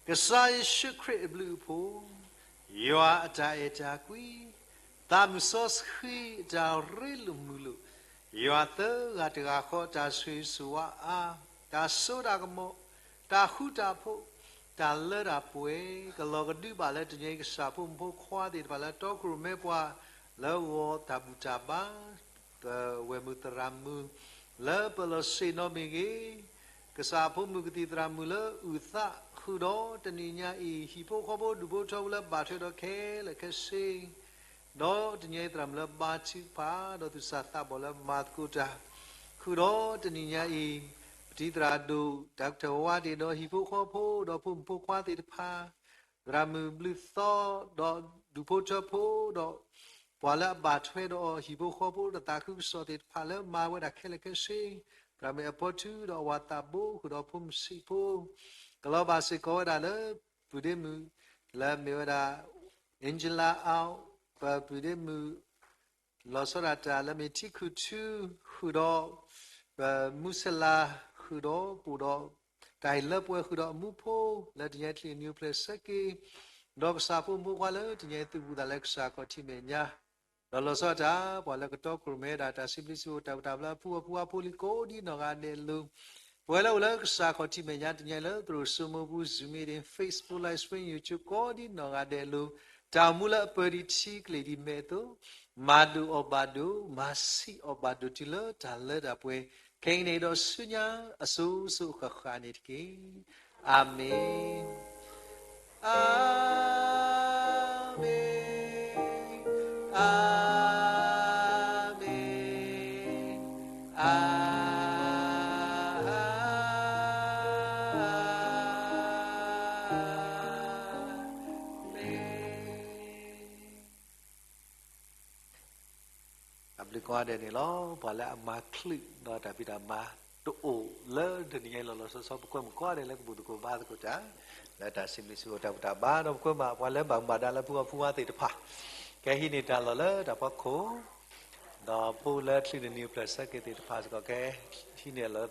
ကစၢ်ယ့ၣ်ၡူးခရံာ်အဘျုးအဖှိၣ်, ယွၤအတၢ်အဲၣ်တၢ်ကွံ, သးမုၢ်စီဆှံအတၢ်ရ့လိာ်မုာ်လိာ်, ယွၤသၢဂၤတဂၤဃီအတၢ်ဆိၣ်ဂ့ၤဆိၣ်ဝါအါ, တၢ်စိတၢ်ကမီၤ, တၢ်ဃူတၢ်ဖိး, တၢ်လၢတၢ်ပှဲၤ, ကလီၤကဒုဘၣ်လၢတနံၤအံၤကစၢ်ဖိမုၣ်ဖိခွါသ့ၣ်တဖၣ်လၢတီခိၣ်ရိၣ်မဲပှၤ လၢဂီၤတၢ်ဘူၣ်တၢ်ဘါ ပဝဲၢ်မုၣ်သရၣ်မုၣ် လၢပလီၢ်ဆ့ၣ်နီၤမ့ၢ်ဂ့ၤ, ကစၢ်ဖိမုၣ်ကသံၣ်သရၣ်မုၣ်လၢအုၣ်သးဃုာ်ဒီးတနံၤညါအံၤ ဟံၣ်ဖိဃီဖိဒူၣ်ဖိထၢဖိလၢဘၣ်ထွဲဒီးခဲလၢာ်ခဲဆ့, ဒီးတနံၤအံၤသရၣ်မုၣ်လၢဘါထုကဖၣ် ဒီးသူၣ်စၢ်သးဘီၣ်လၢမၤသကိးတၢ် ဃုာ်ဒီးတနံၤညါအံၤ ပတံၤသရၣ်ဒိၣ် တၢ်ကတၢၢ်ဝါတ့ၢ်ဒီးဟံၣ်ဖိဃီဖိ ဒီးဖိမုၣ်ဖိခွါသ့ၣ်တဖၣ် သရၣ်မုၣ်ဘျုးသီ ဒီးဒူၣ်ဖိထၢဖိ ဒီးပှၤလၢအဘၣ်ထွဲဒီးအီၤ ဟံၣ်ဖိဃီဖိ ဒီးသးခုကစီၣ်သ့ၣ်တဖၣ်လၢမၤဝဲဒၣ်ခဲလၢာ်ခဲဆ့, သရၣ်မုၣ်အပီထူဒီးအဝၤသးဘိ ဃုာ်ဒီးဖိမုၣ်ဆံးဖိ ကလီၤဘၣ်စ့ၢ်ကီးဝဲဒၣ်လၢ ပုၢ်ဒ့မုၣ် လၢမ့ၢ်ဝဲဒၣ် Angela Au, ပပုၢ်ဒ့မုၣ် လီၤဆီဒၣ်တၢ်လၢမ့ၢ်ထံခုၣ်ထူ ဃုာ်ဒီး ပမူစလါ ဃုာ်ဒီး ပအိၣ်ဒီး တၢ်ဟ့ၣ်လၢပှဲၤဃုာ်ဒီးအမူဖိ လၢတနံၤအံၤချံၣ်နံၤအိၣ်ဖျဲၣ်ဆၢက့ၤ ဒီးကစၢ်ဖိမုၣ်ဖိခွါလၢတနံၤအံၤသူၣ်ဘူၣ်သးလၢကစၢ်ခီၣ်ထံးမဲာ်ညါ ဒီးလီၤဆီဒၣ်တၢ် ပှၤလၢကတီခိၣ်ရိၣ်မဲဒၣ်တၢ်စံးဘျုးစံးဖှိၣ်တၢ်ဘူၣ်တၢ်ဘါလၢအဖုအီၤဖုအါဖိလံကိးဒ်နီၢ်ဂၤဒဲးအလိၤ, ပဝဲလၢအိၣ်လၢကစၢ်ခီၣ်ထံးမဲာ်ညါတနံၤအံၤလၢ သရိာ်စိမိၢ်ပူၤ Zoom meeting, Facebook live stream, YouTube ကိးဒ်နီၢ်ဂၤဒဲးအလိၤ, တၢ်အိၣ်မူလၢအပၢၤဒံးထံကလ့ၢ်ဒ်မဲာ်အသိး, မၤဒိၣ်အီၣ်ဘၣ်ဒိၣ်, မၤဆံးအီၣ်ဘၣ်ဒိၣ်တုၤလၢတၢ်လၢတၢ်ပှဲၤ, ခဲအံၤန့ၣ်ဒီးဆူညါအစိၤစိၤအဃၣ်ဃၣ်န့ၣ်တက့ၢ်. အၤမ့ၣ်, အၤမ့ၣ်, အၤမ့ၣ်, အၤ တၢ်ဘျုးကိးဂၤဒဲးန့ၣ်လီၤ. ပှၤလၢအမၤချုးဒီးတၢ်ဖံးတၢ်မၤတအိၣ်လၢတနံၤညါအံၤလီၤလီၤဆီဆီ ပကွဲမုာ်ကိးဂၤဒဲးလၢကဘူၣ်သကိးဘါသကိးတၢ် လၢတၢ်စံးဘျုးစံးဖှိၣ်တၢ်ဘူၣ်တၢ်ဘါ ဒီးပကွဲမုာ်ပှၤလၢဘၣ်မူဘၣ်ဒါလၢဖုအီၣ်ဖုအါသ့ၣ်တဖၣ် ကဟံးန့ၢ်တၢ်လီၢ်လၢတၢ်ဖီခိၣ် ဒီးဖိလၢချံးန့ၢ်နံၤအိၣ်ဖျဲၣ်ဆၢက့ၤသ့ၣ်တဖၣ်စ့ၢ်ကီး ကဟံးန့ၢ်လီၤလၢ